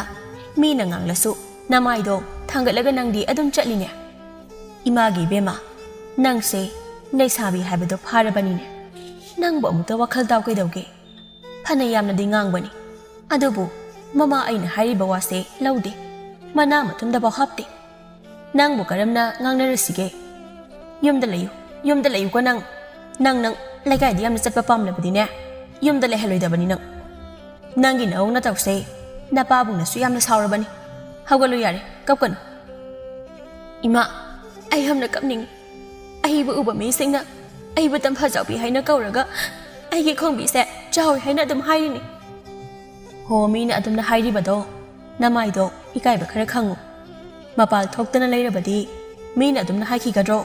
ꯃꯤꯅ ꯉꯥꯡꯂꯁꯨ ꯅꯃꯥꯏꯗꯣ ꯊꯥꯡꯒꯠꯂꯒ ꯅꯪꯗꯤ ꯑꯗꯨꯝ ꯆꯠꯂꯤꯅꯦ꯫ ꯏꯃꯥꯒꯤ ꯏꯕꯦꯝꯃ, ꯅꯪꯁꯦ ꯂꯩꯁꯥꯕꯤ ꯍꯥꯏꯕꯗꯣ ꯐꯥꯔꯕꯅꯤꯅꯦ꯫ ꯅꯪꯕꯨ ꯑꯃꯨꯛꯇ ꯋꯥꯈꯜ ꯇꯥꯎ ꯀꯩꯗꯧꯒꯦ? ꯐꯅ ꯌꯥꯝꯅꯗꯤ ꯉꯥꯡꯕꯅꯤ, ꯑꯗꯨꯕꯨ ꯃꯃꯥ ꯑꯩꯅ ꯍꯥꯏꯔꯤꯕ ꯋꯥꯁꯦ ꯂꯧꯗꯦ, ꯃꯅꯥ ꯃꯊꯨꯝꯗꯐꯥꯎ ꯍꯥꯞꯇꯦ꯫ ꯅꯪꯕꯨ ꯀꯔꯝꯅ ꯉꯥꯡꯅꯔꯁꯤꯒꯦ? ꯌꯨꯝꯗ ꯂꯩꯌꯨ, ꯌꯨꯝꯗ ꯂꯩꯌꯨꯀꯣ ꯅꯪ꯫ ꯅꯪ, ꯅꯪ ꯂꯩꯀꯥꯏꯗ ꯌꯥꯝꯅ ꯆꯠꯄ ꯄꯥꯝꯂꯕꯗꯤꯅꯦ, ꯌꯨꯝꯗ ꯂꯩꯍꯜꯂꯣꯏꯗꯕꯅꯤ ꯅꯪ꯫ ꯅꯪꯒꯤ ꯅꯑꯣꯡ ꯅꯇꯧꯁꯦ ꯅꯄꯥꯕꯨꯡꯅꯁꯨ ꯌꯥꯝꯅ ꯁꯥꯎꯔꯕꯅꯤ꯫ ꯍꯧꯒꯠꯂꯨ ꯌꯥꯔꯦ, ꯀꯞꯀꯅꯨ"꯫ "ꯏꯃꯥ, ꯑꯩ ꯌꯥꯝꯅ ꯀꯞꯅꯤꯡꯉꯤ꯫ ꯑꯩꯕꯨ ꯎꯕ ꯃꯤꯁꯤꯡꯅ ꯑꯩꯕꯨ ꯇꯝꯐꯥꯖꯥꯎꯕꯤ ꯍꯥꯏꯅ ꯀꯧꯔꯒ ꯑꯩꯒꯤ ꯈꯣꯡꯕꯤꯁꯦ ꯆꯥꯎꯏ ꯍꯥꯏꯅ ꯑꯗꯨꯝ ꯍꯥꯏꯔꯤꯅꯤ"꯫ "ꯍꯣ, ꯃꯤꯅ ꯑꯗꯨꯝꯅ ꯍꯥꯏꯔꯤꯕꯗꯣ, ꯅꯃꯥꯏꯗꯣ ꯏꯀꯥꯏꯕ ꯈꯔ ꯈꯪꯉꯨ꯫ ꯃꯄꯥꯜ ꯊꯣꯛꯇꯅ ꯂꯩꯔꯕꯗꯤ ꯃꯤꯅ ꯑꯗꯨꯝꯅ ꯍꯥꯏꯈꯤꯒꯗ꯭ꯔꯣ?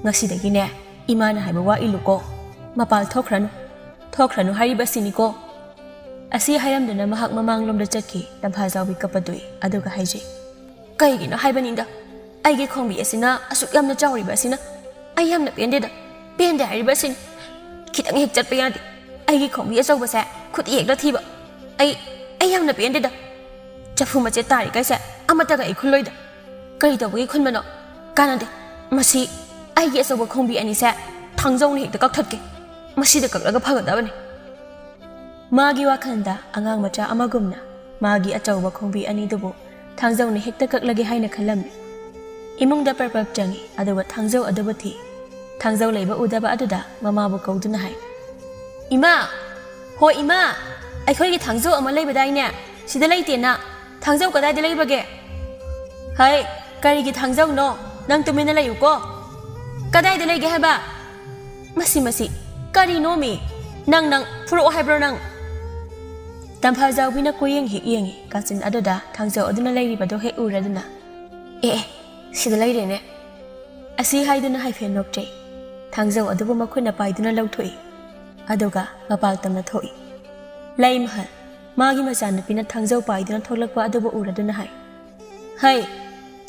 "ꯉꯁꯤꯗꯒꯤꯅꯦ, ꯏꯃꯥꯅ ꯍꯥꯏꯕ ꯋꯥ ꯏꯜꯂꯨꯀꯣ꯫ ꯃꯄꯥꯜ ꯊꯣꯛꯈ꯭ꯔꯅꯨ꯫ ꯊꯣꯛꯈ꯭ꯔꯅꯨ ꯍꯥꯏꯔꯤꯕꯁꯤꯅꯤꯀꯣ"꯫ ꯑꯁꯤ ꯍꯥꯏꯔꯝꯗꯨꯅ ꯃꯍꯥꯛ ꯃꯃꯥꯡꯂꯣꯝꯗ ꯆꯠꯈꯤ꯫ ꯇꯝꯐꯥꯖꯥꯎꯕꯤ ꯀꯞꯄ ꯇꯣꯛꯏ, ꯑꯗꯨꯒ ꯍꯥꯏꯖꯩ, "ꯀꯩꯒꯤꯅꯣ ꯍꯥꯏꯕꯅꯤꯗ, ꯑꯩꯒꯤ ꯈꯣꯡꯕꯤ ꯑꯁꯤꯅ ꯑꯁꯨꯛ ꯌꯥꯝꯅ ꯆꯥꯎꯔꯤꯕ ꯑꯁꯤꯅ? ꯑꯩ ꯌꯥꯝꯅ ꯄꯦꯟꯗꯦꯗ꯫ ꯄꯦꯟꯗꯦ ꯍꯥꯏꯔꯤꯕ ꯑꯁꯤꯅꯤ꯫ ꯈꯤꯇꯪ ꯍꯦꯛ ꯆꯠꯄ ꯌꯥꯗꯦ꯫ ꯑꯩꯒꯤ ꯈꯣꯡꯕꯤ ꯑꯆꯧꯕꯁꯦ ꯈꯨꯠ ꯌꯦꯛꯂ ꯊꯤꯕ꯫ ꯑꯩ, ꯑꯩ ꯌꯥꯝꯅ ꯄꯦꯟꯗꯦꯗ꯫ ꯆꯐꯨ ꯃꯆꯦꯠ ꯇꯥꯔꯤꯈꯩꯁꯦ ꯑꯃꯠꯇꯒ ꯑꯩ ꯈꯨꯜꯂꯣꯏꯗ꯫ ꯀꯔꯤ ꯇꯧꯕꯒꯤ ꯈꯨꯟꯕꯅꯣ? ꯀꯥꯟꯅꯗꯦ꯫ ꯃꯁꯤ ꯑꯩꯒꯤ ꯑꯆꯧꯕ ꯈꯣꯡꯕꯤ ꯑꯅꯤꯁꯦ ꯊꯥꯡꯖꯧꯅ ꯍꯦꯛꯇ ꯀꯛꯊꯠꯀꯦ꯫ ꯃꯁꯤꯗ ꯀꯛꯂꯒ ꯐꯒꯗꯕꯅꯤ"꯫ ꯃꯥꯒꯤ ꯋꯥꯈꯜꯗ ꯑꯉꯥꯡ ꯃꯆꯥ ꯑꯃꯒꯨꯝꯅ ꯃꯥꯒꯤ ꯑꯆꯧꯕ ꯈꯣꯡꯕꯤ ꯑꯅꯤꯗꯨꯕꯨ ꯊꯥꯡꯖꯧꯅ ꯍꯦꯛꯇ ꯀꯛꯂꯒꯦ ꯍꯥꯏꯅ ꯈꯜꯂꯝꯃꯤ꯫ ꯏꯃꯨꯡꯗ ꯄꯔꯞ ꯄꯔꯞ ꯆꯪꯏ, ꯑꯗꯨꯒ ꯊꯥꯡꯖꯧ ꯑꯗꯨꯕꯨ ꯊꯤ꯫ ꯊꯥꯡꯖꯧ ꯂꯩꯕ ꯎꯗꯕ ꯑꯗꯨꯗ ꯃꯃꯥꯕꯨ ꯀꯧꯗꯨꯅ ꯍꯥꯏ, "ꯏꯃꯥ! ꯍꯣ ꯏꯃꯥ! ꯑꯩꯈꯣꯏꯒꯤ ꯊꯥꯡꯖꯧ ꯑꯃ ꯂꯩꯕꯗꯥꯏꯅꯦ? ꯁꯤꯗ ꯂꯩꯇꯦꯅ꯫ ꯊꯥꯡꯖꯧ ꯀꯗꯥꯏꯗ ꯂꯩꯕꯒꯦ?" "ꯍꯩ, ꯀꯔꯤꯒꯤ ꯊꯥꯡꯖꯧꯅꯣ? ꯅꯪ ꯇꯨꯃꯤꯟꯅ ꯂꯩꯌꯨꯀꯣ"꯫ "ꯀꯗꯥꯏꯗ ꯂꯩꯒꯦ ꯍꯥꯏꯕ?" "ꯃꯁꯤ, ꯃꯁꯤ, ꯀꯔꯤꯅꯣꯃꯤ? ꯅꯪ, ꯅꯪ, ꯐꯨꯔꯛꯑꯣ ꯍꯥꯏꯕ꯭ꯔꯣ ꯅꯪ?" ꯇꯝꯐꯥꯖꯥꯎꯕꯤꯅ ꯀꯣꯏꯌꯦꯡ ꯍꯦꯛ ꯌꯦꯡꯉꯤ꯫ ꯀꯥꯆꯤꯟ ꯑꯗꯨꯗ ꯊꯥꯡꯖꯧ ꯑꯗꯨꯅ ꯂꯩꯔꯤꯕꯗꯨ ꯍꯦꯛ ꯎꯔꯗꯨꯅ, "ꯑꯦ, ꯑꯦ, ꯁꯤꯗ ꯂꯩꯔꯦꯅꯦ"꯫ ꯑꯁꯤ ꯍꯥꯏꯗꯨꯅ ꯍꯥꯏꯐꯦꯠ ꯅꯣꯛꯆꯩ꯫ ꯊꯥꯡꯖꯧ ꯑꯗꯨꯕꯨ ꯃꯈꯨꯠꯅ ꯄꯥꯏꯗꯨꯅ ꯂꯧꯊꯣꯛꯏ꯫ ꯑꯗꯨꯒ ꯃꯄꯥꯜ ꯇꯝꯅ ꯊꯣꯛꯏ꯫ ꯂꯩꯃꯍꯜ, ꯃꯥꯒꯤ ꯃꯆꯥꯅꯨꯄꯤꯅ ꯊꯥꯡꯖꯧ ꯄꯥꯏꯗꯨꯅ ꯊꯣꯛꯂꯛꯄ ꯑꯗꯨꯕꯨ ꯎꯔꯗꯨꯅ ꯍꯥꯏ, "ꯍꯩ,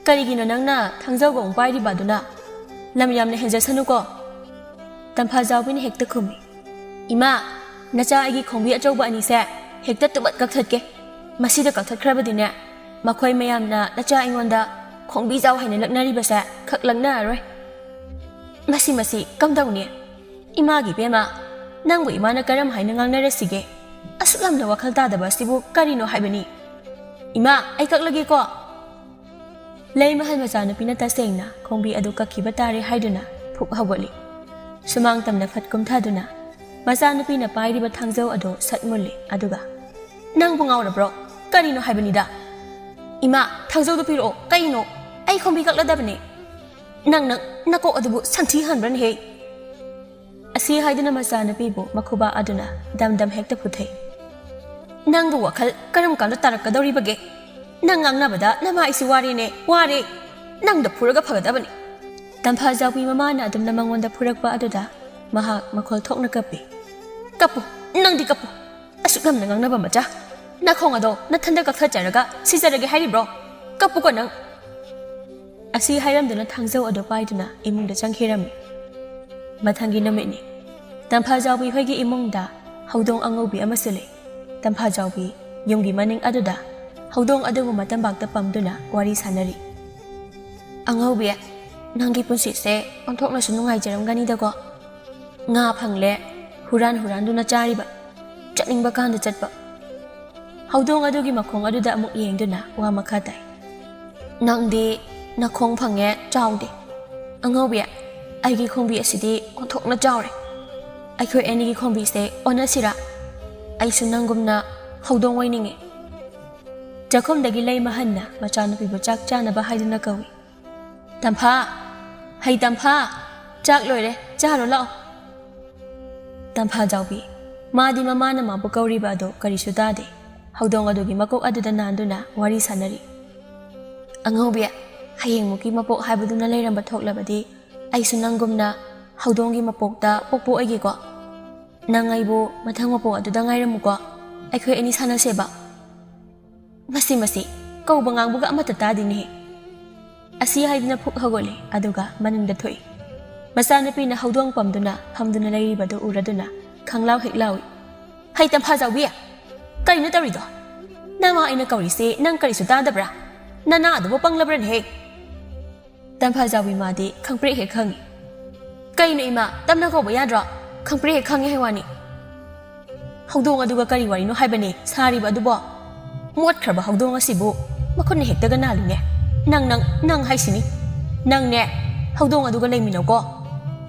ꯀꯔꯤꯒꯤꯅꯣ ꯅꯪꯅ ꯊꯥꯡꯖꯧꯒ ꯑꯃꯨꯛ ꯄꯥꯏꯔꯤꯕ ꯑꯗꯨꯅ? ꯂꯝ ꯌꯥꯝꯅ ꯍꯦꯟꯖꯁꯅꯨꯀꯣ"꯫ ꯇꯝꯐꯥꯖꯥꯎꯕꯤꯅ ꯍꯦꯛꯇ ꯈꯨꯝꯃꯤ, "ꯏꯃꯥ, ꯅꯆꯥ ꯑꯩꯒꯤ ꯈꯣꯡꯕꯤ ꯑꯆꯧꯕ ꯑꯅꯤꯁꯦ ꯍꯦꯛꯇ ꯇꯨꯕꯠ ꯀꯛꯊꯠꯀꯦ꯫ ꯃꯁꯤꯗ ꯀꯛꯊꯠꯈ꯭ꯔꯕꯗꯤꯅꯦ, ꯃꯈꯣꯏ ꯃꯌꯥꯝꯅ ꯅꯆꯥ ꯑꯩꯉꯣꯟꯗ ꯈꯣꯡꯕꯤ ꯆꯥꯎ ꯍꯥꯏꯅ ꯂꯛꯅꯔꯤꯕꯁꯦ ꯈꯛ ꯂꯛꯅꯔꯔꯣꯏ꯫ ꯃꯁꯤ, ꯃꯁꯤ ꯀꯝꯗꯧꯅꯤ? ꯏꯃꯥꯒꯤ ꯏꯕꯦꯝꯃ, ꯅꯪꯕꯨ ꯏꯃꯥꯅ ꯀꯔꯝ ꯍꯥꯏꯅ ꯉꯥꯡꯅꯔꯁꯤꯒꯦ? ꯑꯁꯨꯛ ꯌꯥꯝꯅ ꯋꯥꯈꯜ ꯇꯥꯗꯕ ꯑꯁꯤꯕꯨ ꯀꯔꯤꯅꯣ ꯍꯥꯏꯕꯅꯤ? ꯏꯃꯥ, ꯑꯩ ꯀꯛꯂꯒꯦꯀꯣ"꯫ ꯂꯩꯃꯍꯜ ꯃꯆꯥꯅꯨꯄꯤꯅ ꯇꯁꯦꯡꯅ ꯈꯣꯡꯕꯤ ꯑꯗꯨ ꯀꯛꯈꯤꯕ ꯇꯥꯔꯦ ꯍꯥꯏꯗꯨꯅ ꯐꯨꯛ ꯍꯧꯒꯠꯂꯤ꯫ ꯁꯨꯃꯥꯡ ꯇꯝꯅ ꯐꯠ ꯀꯨꯝꯊꯗꯨꯅ ꯃꯆꯥꯅꯨꯄꯤꯅ ꯄꯥꯏꯔꯤꯕ ꯊꯥꯡꯖꯧ ꯑꯗꯨ ꯁꯠ ꯃꯨꯜꯂꯤ, ꯑꯗꯨꯒ, "ꯅꯪꯕꯨ ꯉꯥꯎꯔꯕ꯭ꯔꯣ? ꯀꯔꯤꯅꯣ ꯍꯥꯏꯕꯅꯤꯗ? ꯏꯃꯥ, ꯊꯥꯡꯖꯧꯗꯨ ꯄꯤꯔꯛꯑꯣ꯫ ꯀꯩꯅꯣ? ꯑꯩ ꯈꯣꯡꯕꯤ ꯀꯛꯂꯗꯕꯅꯦ꯫ ꯅꯪ, ꯅꯪ, ꯅꯀꯣꯛ ꯑꯗꯨꯕꯨ ꯁꯟꯊꯤ ꯍꯟꯕ꯭ꯔꯅꯦꯍꯦ?" ꯑꯁꯤ ꯍꯥꯏꯗꯨꯅ ꯃꯆꯥꯅꯨꯄꯤꯕꯨ ꯃꯈꯨꯕꯥꯛ ꯑꯗꯨꯅ ꯗꯝ ꯗꯝ ꯍꯦꯛꯇ ꯐꯨꯊꯩ꯫ "ꯅꯪꯕꯨ ꯋꯥꯈꯜ ꯀꯔꯝ ꯀꯥꯟꯗ ꯇꯥꯔꯛꯀꯗꯧꯔꯤꯕꯒꯦ? ꯅꯪ ꯉꯥꯡꯅꯕꯗ ꯅꯃꯥꯏꯁꯤ ꯋꯥꯔꯦꯅꯦ, ꯋꯥꯔꯦ꯫ ꯅꯪꯗ ꯐꯨꯔꯒ ꯐꯒꯗꯕꯅꯤ"꯫ ꯇꯝꯐꯥꯖꯥꯎꯕꯤ ꯃꯃꯥꯅ ꯑꯗꯨꯝꯅ ꯃꯉꯣꯟꯗ ꯐꯨꯔꯛꯄ ꯑꯗꯨꯗ ꯃꯍꯥꯛ ꯃꯈꯣꯜ ꯊꯣꯛꯅ ꯀꯞꯄꯤ꯫ "ꯀꯞꯄꯨ, ꯅꯪꯗꯤ ꯀꯞꯄꯨ꯫ ꯑꯁꯨꯛ ꯌꯥꯝꯅ ꯉꯥꯡꯅꯕ ꯃꯆꯥ꯫ ꯅꯈꯣꯡ ꯑꯗꯣ ꯅꯊꯟꯗ ꯀꯛꯊꯠꯆꯔꯒ ꯁꯤꯖꯔꯒꯦ ꯍꯥꯏꯔꯤꯕ꯭ꯔꯣ? ꯀꯞꯄꯨꯀꯣ ꯅꯪ!" ꯑꯁꯤ ꯍꯥꯏꯔꯝꯗꯨꯅ ꯊꯥꯡꯖꯧ ꯑꯗꯨ ꯄꯥꯏꯗꯨꯅ ꯏꯃꯨꯡꯗ ꯆꯪꯈꯤꯔꯝꯃꯤ꯫ ꯃꯊꯪꯒꯤ ꯅꯨꯃꯤꯠꯅꯤ꯫ ꯇꯝꯐꯥꯖꯥꯎꯕꯤ ꯍꯣꯏꯒꯤ ꯏꯃꯨꯡꯗ ꯍꯧꯗꯣꯡ ꯑꯉꯧꯕꯤ ꯑꯃꯁꯨ ꯂꯩ꯫ ꯇꯝꯐꯥꯖꯥꯎꯕꯤ ꯌꯨꯝꯒꯤ ꯃꯅꯤꯡ ꯑꯗꯨꯗ ꯍꯧꯗꯣꯡ ꯑꯗꯨꯕꯨ ꯃꯇꯝꯕꯥꯛꯇ ꯄꯝꯗꯨꯅ ꯋꯥꯔꯤ ꯁꯥꯟꯅꯔꯤ꯫ "ꯑꯉꯧꯕꯤ, ꯅꯪꯒꯤ ꯄꯨꯟꯁꯤꯁꯦ ꯑꯣꯟꯊꯣꯛꯅꯁꯨ ꯅꯨꯡꯉꯥꯏꯖꯔꯝꯒꯅꯤꯗꯀꯣ꯫ ꯉꯥ ꯐꯪꯂꯦ, ꯍꯨꯔꯥꯟ ꯍꯨꯔꯥꯟꯗꯨꯅ ꯆꯥꯔꯤꯕ, ꯆꯠꯅꯤꯡꯕ ꯀꯥꯟꯗ ꯆꯠꯄ꯫" ꯍꯧꯗꯣꯡ ꯑꯗꯨꯒꯤ ꯃꯈꯣꯡ ꯑꯗꯨꯗ ꯑꯃꯨꯛ ꯌꯦꯡꯗꯨꯅ ꯋꯥ ꯃꯈꯥ ꯇꯥꯏ꯫ "ꯅꯪꯗꯤ ꯅꯈꯣꯡ ꯐꯪꯉꯦ, ꯆꯥꯎꯗꯦ꯫ ꯑꯉꯧꯕꯤ, ꯑꯩꯒꯤ ꯈꯣꯡꯕꯤ ꯑꯁꯤꯗꯤ ꯑꯣꯟꯊꯣꯛꯅ ꯆꯥꯎꯔꯦ꯫ ꯑꯩꯈꯣꯏ ꯑꯅꯤꯒꯤ ꯈꯣꯡꯕꯤꯁꯦ ꯑꯣꯟꯅꯁꯤꯔꯥ? ꯑꯩꯁꯨ ꯅꯪꯒꯨꯝꯅ ꯍꯧꯗꯣꯡ ꯑꯣꯏꯅꯤꯡꯉꯦ꯫" ꯆꯥꯛꯈꯨꯝꯗꯒꯤ ꯂꯩꯃ ꯍꯟꯅ ꯃꯆꯥꯅꯨꯄꯤꯕꯨ ꯆꯥꯛ ꯆꯥꯅꯕ ꯍꯥꯏꯗꯨꯅ ꯀꯧꯏ꯫ "ꯇꯝꯐꯥ! ꯍꯩ ꯇꯝꯐꯥ! ꯆꯥꯛ ꯂꯣꯏꯔꯦ, ꯆꯥꯔꯣ ꯂꯥꯛꯑꯣ꯫" ꯇꯝꯐꯥꯖꯥꯎꯕꯤ꯫ ꯃꯥꯗꯤ ꯃꯃꯥꯅ ꯃꯥꯕꯨ ꯀꯧꯔꯤꯕ ꯑꯗꯨ ꯀꯔꯤꯁꯨ ꯇꯥꯗꯦ꯫ ꯍꯧꯗꯣꯡ ꯑꯗꯨꯒꯤ ꯃꯀꯣꯛ ꯑꯗꯨꯗ ꯅꯥꯟꯗꯨꯅ ꯋꯥꯔꯤ ꯁꯥꯟꯅꯔꯤ꯫ "ꯑꯉꯧꯕꯤ, ꯍꯌꯦꯡꯃꯨꯛꯀꯤ ꯃꯄꯣꯛ ꯍꯥꯏꯕꯗꯨꯅ ꯂꯩꯔꯝꯕ ꯊꯣꯛꯂꯕꯗꯤ ꯑꯩꯁꯨ ꯅꯪꯒꯨꯝꯅ ꯍꯧꯗꯣꯡꯒꯤ ꯃꯄꯣꯛꯇ ꯄꯣꯛꯄ ꯑꯣꯏꯒꯦꯀꯣ꯫ ꯅꯪ ꯑꯩꯕꯨ ꯃꯊꯪ ꯃꯄꯣꯛ ꯑꯗꯨꯗ ꯉꯥꯏꯔꯝꯃꯨꯀꯣ꯫ ꯑꯩꯈꯣꯏ ꯑꯅꯤ ꯁꯥꯟꯅꯁꯦꯕ꯫" "ꯃꯁꯤ, ꯃꯁꯤ, ꯀꯧꯕ ꯉꯥꯡꯕꯒ ꯑꯃꯠꯇ ꯇꯥꯗꯦꯅꯦꯍꯦ꯫" ꯑꯁꯤ ꯍꯥꯏꯗꯨꯅ ꯐꯨꯛ ꯍꯧꯒꯠꯂꯦ, ꯑꯗꯨꯒ ꯃꯅꯤꯡꯗ ꯊꯣꯛꯏ꯫ ꯃꯆꯥꯅꯨꯄꯤꯅ ꯍꯧꯗꯣꯡ ꯄꯝꯗꯨꯅ ꯐꯝꯗꯨꯅ ꯂꯩꯔꯤꯕꯗꯨ ꯎꯔꯗꯨꯅ ꯈꯪꯂꯥꯎ ꯍꯦꯛ ꯂꯥꯎꯏ꯫ "ꯍꯩ ꯇꯝꯐꯥꯖꯥꯎꯕꯤ! ꯀꯔꯤꯅꯣ ꯇꯧꯔꯤꯗꯣ? ꯅꯃꯥ ꯑꯩꯅ ꯀꯧꯔꯤꯁꯤ ꯅꯪ ꯀꯔꯤꯁꯨ ꯇꯥꯗꯕ꯭ꯔꯥ? ꯅꯅꯥ ꯑꯗꯨꯕꯨ ꯄꯪꯂꯕ꯭ꯔꯅꯦꯍꯦ?" ꯇꯝꯐꯥꯖꯥꯎꯕꯤ ꯃꯥꯗꯤ ꯈꯪꯄ꯭ꯔꯦꯛ ꯍꯦꯛ ꯈꯪꯏ꯫ "ꯀꯩꯅꯣ ꯏꯃꯥ, ꯇꯞꯅ ꯀꯧꯕ ꯌꯥꯗ꯭ꯔꯣ? ꯈꯪꯄ꯭ꯔꯦꯛ ꯍꯦꯛ ꯈꯪꯉꯦ ꯍꯥꯏ ꯋꯥꯅꯤ꯫" "ꯍꯧꯗꯣꯡ ꯑꯗꯨꯒ ꯀꯔꯤ ꯋꯥꯔꯤꯅꯣ ꯍꯥꯏꯕꯅꯦ ꯁꯥꯔꯤꯕ ꯑꯗꯨꯕꯣ? ꯃꯣꯠꯈ꯭ꯔꯕ ꯍꯧꯗꯣꯡ ꯑꯁꯤꯕꯨ ꯃꯈꯨꯠꯅ ꯍꯦꯛꯇꯒ ꯅꯥꯜꯂꯤꯅꯦ꯫ ꯅꯪ, ꯅꯪ, ꯅꯪ ꯍꯥꯏꯁꯤꯅꯤ꯫ ꯅꯪꯅꯦ, ꯍꯧꯗꯣꯡ ꯑꯗꯨꯒ ꯂꯩꯃꯤꯟꯅꯧꯀꯣ꯫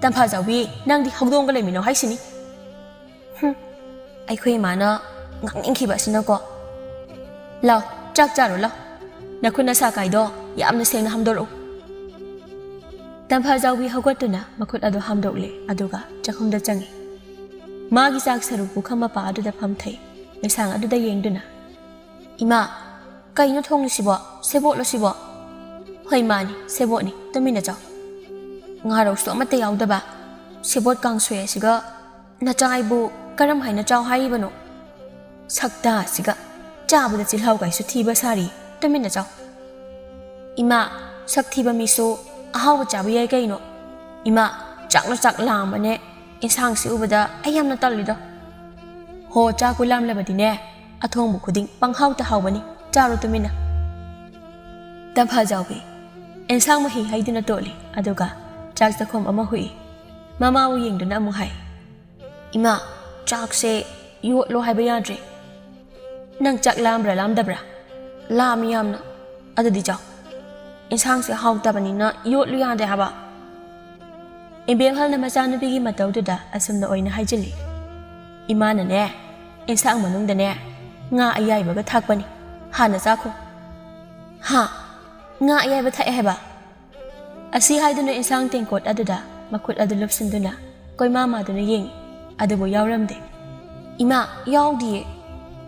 ꯇꯝꯐꯥꯖꯥꯎꯕꯤ, ꯅꯪꯗꯤ ꯍꯧꯗꯣꯡꯒ ꯂꯩꯃꯤꯟꯅꯧ ꯍꯥꯏꯁꯤꯅꯤ꯫" ꯍꯨꯝ, ꯑꯩꯈꯣꯏ ꯏꯃꯥꯅ ꯉꯥꯡꯅꯤꯡꯈꯤꯕ ꯑꯁꯤꯅꯀꯣ꯫ "ꯂꯥꯎ, ꯆꯥꯛ ꯆꯥꯔꯣ ꯂꯥꯎ꯫ ꯅꯈꯨꯠ ꯅꯁꯥ ꯀꯥꯏꯗꯣ ꯌꯥꯝꯅ ꯁꯦꯡꯅ ꯍꯥꯝꯗꯣꯔꯛꯎ꯫" ꯇꯝꯐꯥꯖꯥꯎꯕꯤ ꯍꯧꯒꯠꯇꯨꯅ ꯃꯈꯨꯠ ꯑꯗꯨ ꯍꯥꯝꯗꯣꯛꯂꯦ, ꯑꯗꯨꯒ ꯆꯥꯛꯈꯨꯝꯗ ꯆꯪꯉꯤ꯫ ꯃꯥꯒꯤ ꯆꯥꯛ ꯁꯔꯨꯛ ꯄꯨꯈꯝ ꯃꯄꯥ ꯑꯗꯨꯗ ꯐꯝꯊꯩ, ꯂꯩꯁꯥꯡ ꯑꯗꯨꯗ ꯌꯦꯡꯗꯨꯅ꯫ "ꯏꯃꯥ, ꯀꯩꯅꯣ ꯊꯣꯡꯂꯤꯁꯤꯕꯣ? ꯁꯦꯕꯣꯠꯂꯣ ꯁꯤꯕꯣ?" "ꯍꯣꯏ, ꯃꯥꯅꯤ, ꯁꯦꯕꯣꯠꯅꯤ꯫ ꯇꯨꯃꯤꯟꯅ ꯆꯥꯎ꯫" ꯉꯥꯔꯧꯁꯨ ꯑꯃꯠꯇ ꯌꯥꯎꯗꯕ ꯁꯦꯕꯣꯠ ꯀꯥꯡꯁꯣꯏ ꯑꯁꯤꯒ ꯅꯆꯥ ꯑꯩꯕꯨ ꯀꯔꯝ ꯍꯥꯏꯅ ꯆꯥꯎ ꯍꯥꯏꯔꯤꯕꯅꯣ? ꯁꯛꯇꯥ ꯑꯁꯤꯒ ꯆꯥꯕꯗ ꯆꯤꯜꯍꯥꯎ ꯀꯥꯏꯁꯨ ꯊꯤꯕ ꯁꯥꯔꯤ꯫ ꯇꯨꯃꯤꯟꯅ ꯆꯥꯎ꯫ ꯏꯃꯥ, ꯁꯛ ꯊꯤꯕ ꯃꯤꯁꯨ ꯑꯍꯥꯎꯕ ꯆꯥꯕ ꯌꯥꯏ ꯀꯩꯅꯣ? ꯏꯃꯥ, ꯆꯥꯛꯅ ꯆꯥꯛ ꯂꯥꯝꯕꯅꯦ꯫ ꯏꯟꯁꯥꯡꯁꯤ ꯎꯕꯗ ꯑꯩ ꯌꯥꯝꯅ ꯇꯜꯂꯤꯗ꯫ ꯍꯣ, ꯆꯥꯛꯄꯨ ꯂꯥꯝꯂꯕꯗꯤꯅꯦ, ꯑꯊꯣꯡꯕ ꯈꯨꯗꯤꯡ ꯄꯪꯍꯥꯎꯇ ꯍꯥꯎꯕꯅꯤ꯫ ꯆꯥꯔꯣ ꯇꯨꯃꯤꯟꯅ꯫ ꯇꯝꯐꯥꯖꯥꯎꯕꯤ ꯏꯟꯁꯥꯡ ꯃꯍꯤ ꯍꯩꯗꯨꯅ ꯇꯣꯠꯂꯤ, ꯑꯗꯨꯒ ꯆꯥꯛ ꯆꯥꯛꯈꯣꯝ ꯑꯃ ꯍꯨꯏ꯫ ꯃꯃꯥꯕꯨ ꯌꯦꯡꯗꯨꯅ ꯑꯃꯨꯛ ꯍꯥꯏ, "ꯏꯃꯥ, ꯆꯥꯛꯁꯦ ꯌꯣꯠꯂꯣ ꯍꯥꯏꯕ ꯌꯥꯗ꯭ꯔꯦ꯫ ꯅꯪ ꯆꯥꯛ ꯂꯥꯝꯕ꯭ꯔꯥ ꯂꯥꯝꯗꯕ꯭ꯔꯥ?" "ꯂꯥꯝꯃꯤ ꯌꯥꯝꯅ꯫" "ꯑꯗꯨꯗꯤ ꯆꯥꯎ꯫ ꯏꯟꯁꯥꯡꯁꯦ ꯍꯥꯎꯇꯕꯅꯤꯅ ꯌꯣꯠꯂꯨ ꯌꯥꯗꯦ ꯍꯥꯏꯕ꯫" ꯏꯕꯦꯝꯍꯜꯅ ꯃꯆꯥꯅꯨꯄꯤꯒꯤ ꯃꯇꯧꯗꯨꯗ ꯑꯁꯨꯝꯅ ꯑꯣꯏꯅ ꯍꯥꯏꯖꯤꯜꯂꯤ꯫ "ꯏꯃꯥꯅꯅꯦ, ꯏꯟꯁꯥꯡ ꯃꯅꯨꯡꯗꯅꯦ, ꯉꯥ ꯑꯌꯥꯏꯕꯒ ꯊꯥꯛꯄꯅꯤ꯫ ꯍꯥꯟꯅ ꯆꯥꯈꯣ꯫" "ꯍꯥ? ꯉꯥ ꯑꯌꯥꯏꯕ ꯊꯥꯛꯑꯦ ꯍꯥꯏꯕ?" ꯑꯁꯤ ꯍꯥꯏꯗꯨꯅ ꯏꯟꯁꯥꯡ ꯇꯦꯡꯀꯣꯠ ꯑꯗꯨꯗ ꯃꯈꯨꯠ ꯑꯗꯨ ꯂꯨꯞꯁꯤꯟꯗꯨꯅ ꯀꯣꯏꯃꯥ ꯃꯥꯗꯨꯅ ꯌꯦꯡꯏ꯫ ꯑꯗꯨꯕꯨ ꯌꯥꯎꯔꯝꯗꯦ꯫ "ꯏꯃꯥ, ꯌꯥꯎꯗꯤꯌꯦ꯫"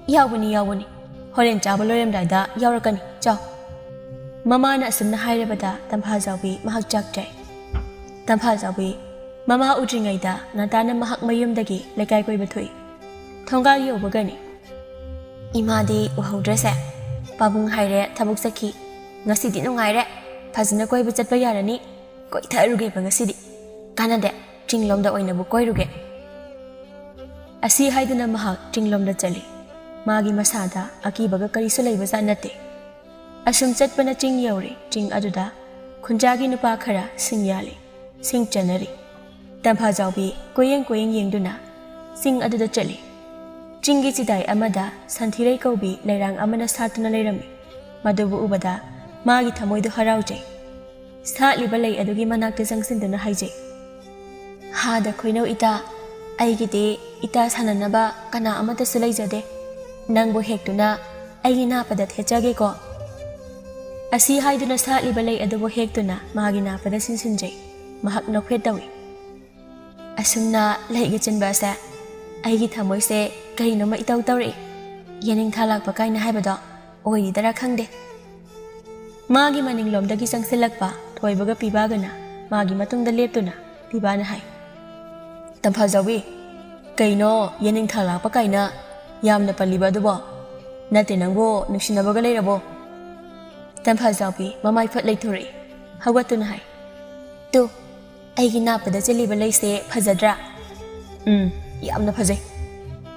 "ꯌꯥꯎꯒꯅꯤ, ꯌꯥꯎꯒꯅꯤ꯫ ꯍꯣꯔꯦꯟ ꯆꯥꯕ ꯂꯣꯏꯔꯝꯗꯥꯏꯗ ꯌꯥꯎꯔꯛꯀꯅꯤ꯫ ꯆꯥꯎ꯫" ꯃꯃꯥꯅ ꯑꯁꯨꯝꯅ ꯍꯥꯏꯔꯕꯗ ꯇꯝꯐꯥꯖꯥꯎꯕꯤ ꯃꯍꯥꯛ ꯆꯥꯛ ꯆꯥꯏ꯫ ꯇꯝꯐꯥꯖꯥꯎꯕꯤ ꯃꯃꯥ ꯎꯗ꯭ꯔꯤꯉꯩꯗ ꯉꯟꯇꯥꯅ ꯃꯍꯥꯛ ꯃꯌꯨꯝꯗꯒꯤ ꯂꯩꯀꯥꯏ ꯀꯣꯏꯕ ꯊꯣꯛꯏ꯫ ꯊꯣꯡꯒꯥꯜ ꯌꯧꯕꯒꯅꯤ꯫ "ꯏꯃꯥꯗꯤ ꯎꯍꯧꯗ꯭ꯔꯦꯁꯦ꯫ ꯄꯥꯕꯨꯡ ꯍꯥꯏꯔꯦ ꯊꯕꯛ ꯆꯠꯈꯤ꯫ ꯉꯁꯤꯗꯤ ꯅꯨꯡꯉꯥꯏꯔꯦ꯫ ꯐꯖꯅ ꯀꯣꯏꯕ ꯆꯠꯄ ꯌꯥꯔꯅꯤ꯫ ꯀꯣꯏꯊꯔꯨꯒꯦꯕ ꯉꯁꯤꯗꯤ꯫ ꯀꯥꯟꯅꯗꯦ, ꯆꯤꯡꯂꯣꯝꯗ ꯑꯣꯏꯅꯕꯨ ꯀꯣꯏꯔꯨꯒꯦ꯫" ꯑꯁꯤ ꯍꯥꯏꯗꯨꯅ ꯃꯍꯥꯛ ꯆꯤꯡꯂꯣꯝꯗ ꯆꯠꯂꯤ꯫ ꯃꯥꯒꯤ ꯃꯁꯥꯗ ꯑꯀꯤꯕꯒ ꯀꯔꯤꯁꯨ ꯂꯩꯕꯖꯥꯠ ꯅꯠꯇꯦ꯫ ꯑꯁꯨꯝ ꯆꯠꯄꯅ ꯆꯤꯡ ꯌꯧꯔꯦ꯫ ꯆꯤꯡ ꯑꯗꯨꯗ ꯈꯨꯟꯖꯥꯒꯤ ꯅꯨꯄꯥ ꯈꯔ ꯁꯤꯡ ꯌꯥꯜꯂꯤ, ꯁꯤꯡ ꯆꯟꯅꯔꯤ꯫ ꯇꯝꯐꯥꯖꯥꯎꯕꯤ ꯀꯣꯏꯌꯦꯡ ꯀꯣꯏꯌꯦꯡ ꯌꯦꯡꯗꯨꯅ ꯆꯤꯡ ꯑꯗꯨꯗ ꯆꯠꯂꯤ꯫ ꯆꯤꯡꯒꯤ ꯆꯤꯗꯥꯏ ꯑꯃꯗ ꯁꯟꯊꯤꯔꯩ ꯀꯧꯕꯤ ꯂꯩꯔꯥꯡ ꯑꯃꯅ ꯁꯥꯠꯇꯨꯅ ꯂꯩꯔꯝꯃꯤ꯫ ꯃꯗꯨꯕꯨ ꯎꯕꯗ ꯃꯥꯒꯤ ꯊꯃꯣꯏꯗꯨ ꯍꯔꯥꯎꯖꯩ꯫ ꯁꯥꯠꯂꯤꯕ ꯂꯩ ꯑꯗꯨꯒꯤ ꯃꯅꯥꯛꯇ ꯆꯪꯁꯤꯟꯗꯨꯅ ꯍꯥꯏꯖꯩ, "ꯍꯥꯗ ꯈꯣꯏꯅꯧ ꯏꯇꯥ, ꯑꯩꯒꯤꯗꯤ ꯏꯇꯥ ꯁꯥꯟꯅꯅꯕ ꯀꯅꯥ ꯑꯃꯠꯇꯁꯨ ꯂꯩꯖꯗꯦ꯫ ꯅꯪꯕꯨ ꯍꯦꯛꯇꯨꯅ ꯑꯩꯒꯤ ꯅꯥꯄꯗ ꯊꯦꯠꯆꯒꯦꯀꯣ꯫" ꯑꯁꯤ ꯍꯥꯏꯗꯨꯅ ꯁꯥꯠꯂꯤꯕ ꯂꯩ ꯑꯗꯨꯕꯨ ꯍꯦꯛꯇꯨꯅ ꯃꯥꯒꯤ ꯅꯥꯄꯗ ꯁꯤꯟꯁꯤꯟꯖꯩ꯫ ꯃꯍꯥꯛ ꯅꯣꯛꯐꯦꯠ ꯇꯧꯏ꯫ ꯑꯁꯨꯝꯅ ꯂꯩꯒ ꯆꯤꯟꯕ ꯑꯁꯦ ꯑꯩꯒꯤ ꯊꯃꯣꯏꯁꯦ ꯀꯔꯤꯅꯣꯃ ꯏꯇꯧ ꯇꯧꯔꯛꯏ꯫ ꯌꯦꯅꯤꯡꯊꯥ ꯂꯥꯛꯄ ꯀꯥꯏꯅ ꯍꯥꯏꯕꯗꯣ ꯑꯣꯏꯔꯤꯗꯔꯥ ꯈꯪꯗꯦ꯫ ꯃꯥꯒꯤ ꯃꯅꯤꯡꯂꯣꯝꯗꯒꯤ ꯆꯪꯁꯤꯜꯂꯛꯄ ꯊꯣꯏꯕꯒ ꯄꯤꯕꯥꯒꯅ ꯃꯥꯒꯤ ꯃꯇꯨꯡꯗ ꯂꯦꯞꯇꯨꯅ ꯄꯤꯕꯥꯅ ꯍꯥꯏ, "ꯇꯝꯐꯥꯖꯥꯎꯕꯤ, ꯀꯩꯅꯣ ꯌꯦꯅꯤꯡꯊꯥ ꯂꯥꯛꯄ ꯀꯥꯏꯅ ꯌꯥꯝꯅ ꯄꯜꯂꯤꯕ ꯑꯗꯨꯕꯣ? ꯅꯠꯇꯦ, ꯅꯪꯕꯨ ꯅꯨꯡꯁꯤꯅꯕꯒ ꯂꯩꯔꯕꯣ?" ꯇꯝꯐꯥꯖꯥꯎꯕꯤ ꯃꯃꯥꯏ ꯐꯠ ꯂꯩꯊꯣꯔꯛꯏ꯫ ꯍꯧꯒꯠꯇꯨꯅ ꯍꯥꯏ, "ꯇꯨ, ꯑꯩꯒꯤ ꯅꯥꯞꯄꯗ ꯆꯤꯜꯂꯤꯕ ꯂꯩꯁꯦ ꯐꯖꯗ꯭ꯔꯥ?" "ꯎꯝ, ꯌꯥꯝꯅ ꯐꯖꯩ꯫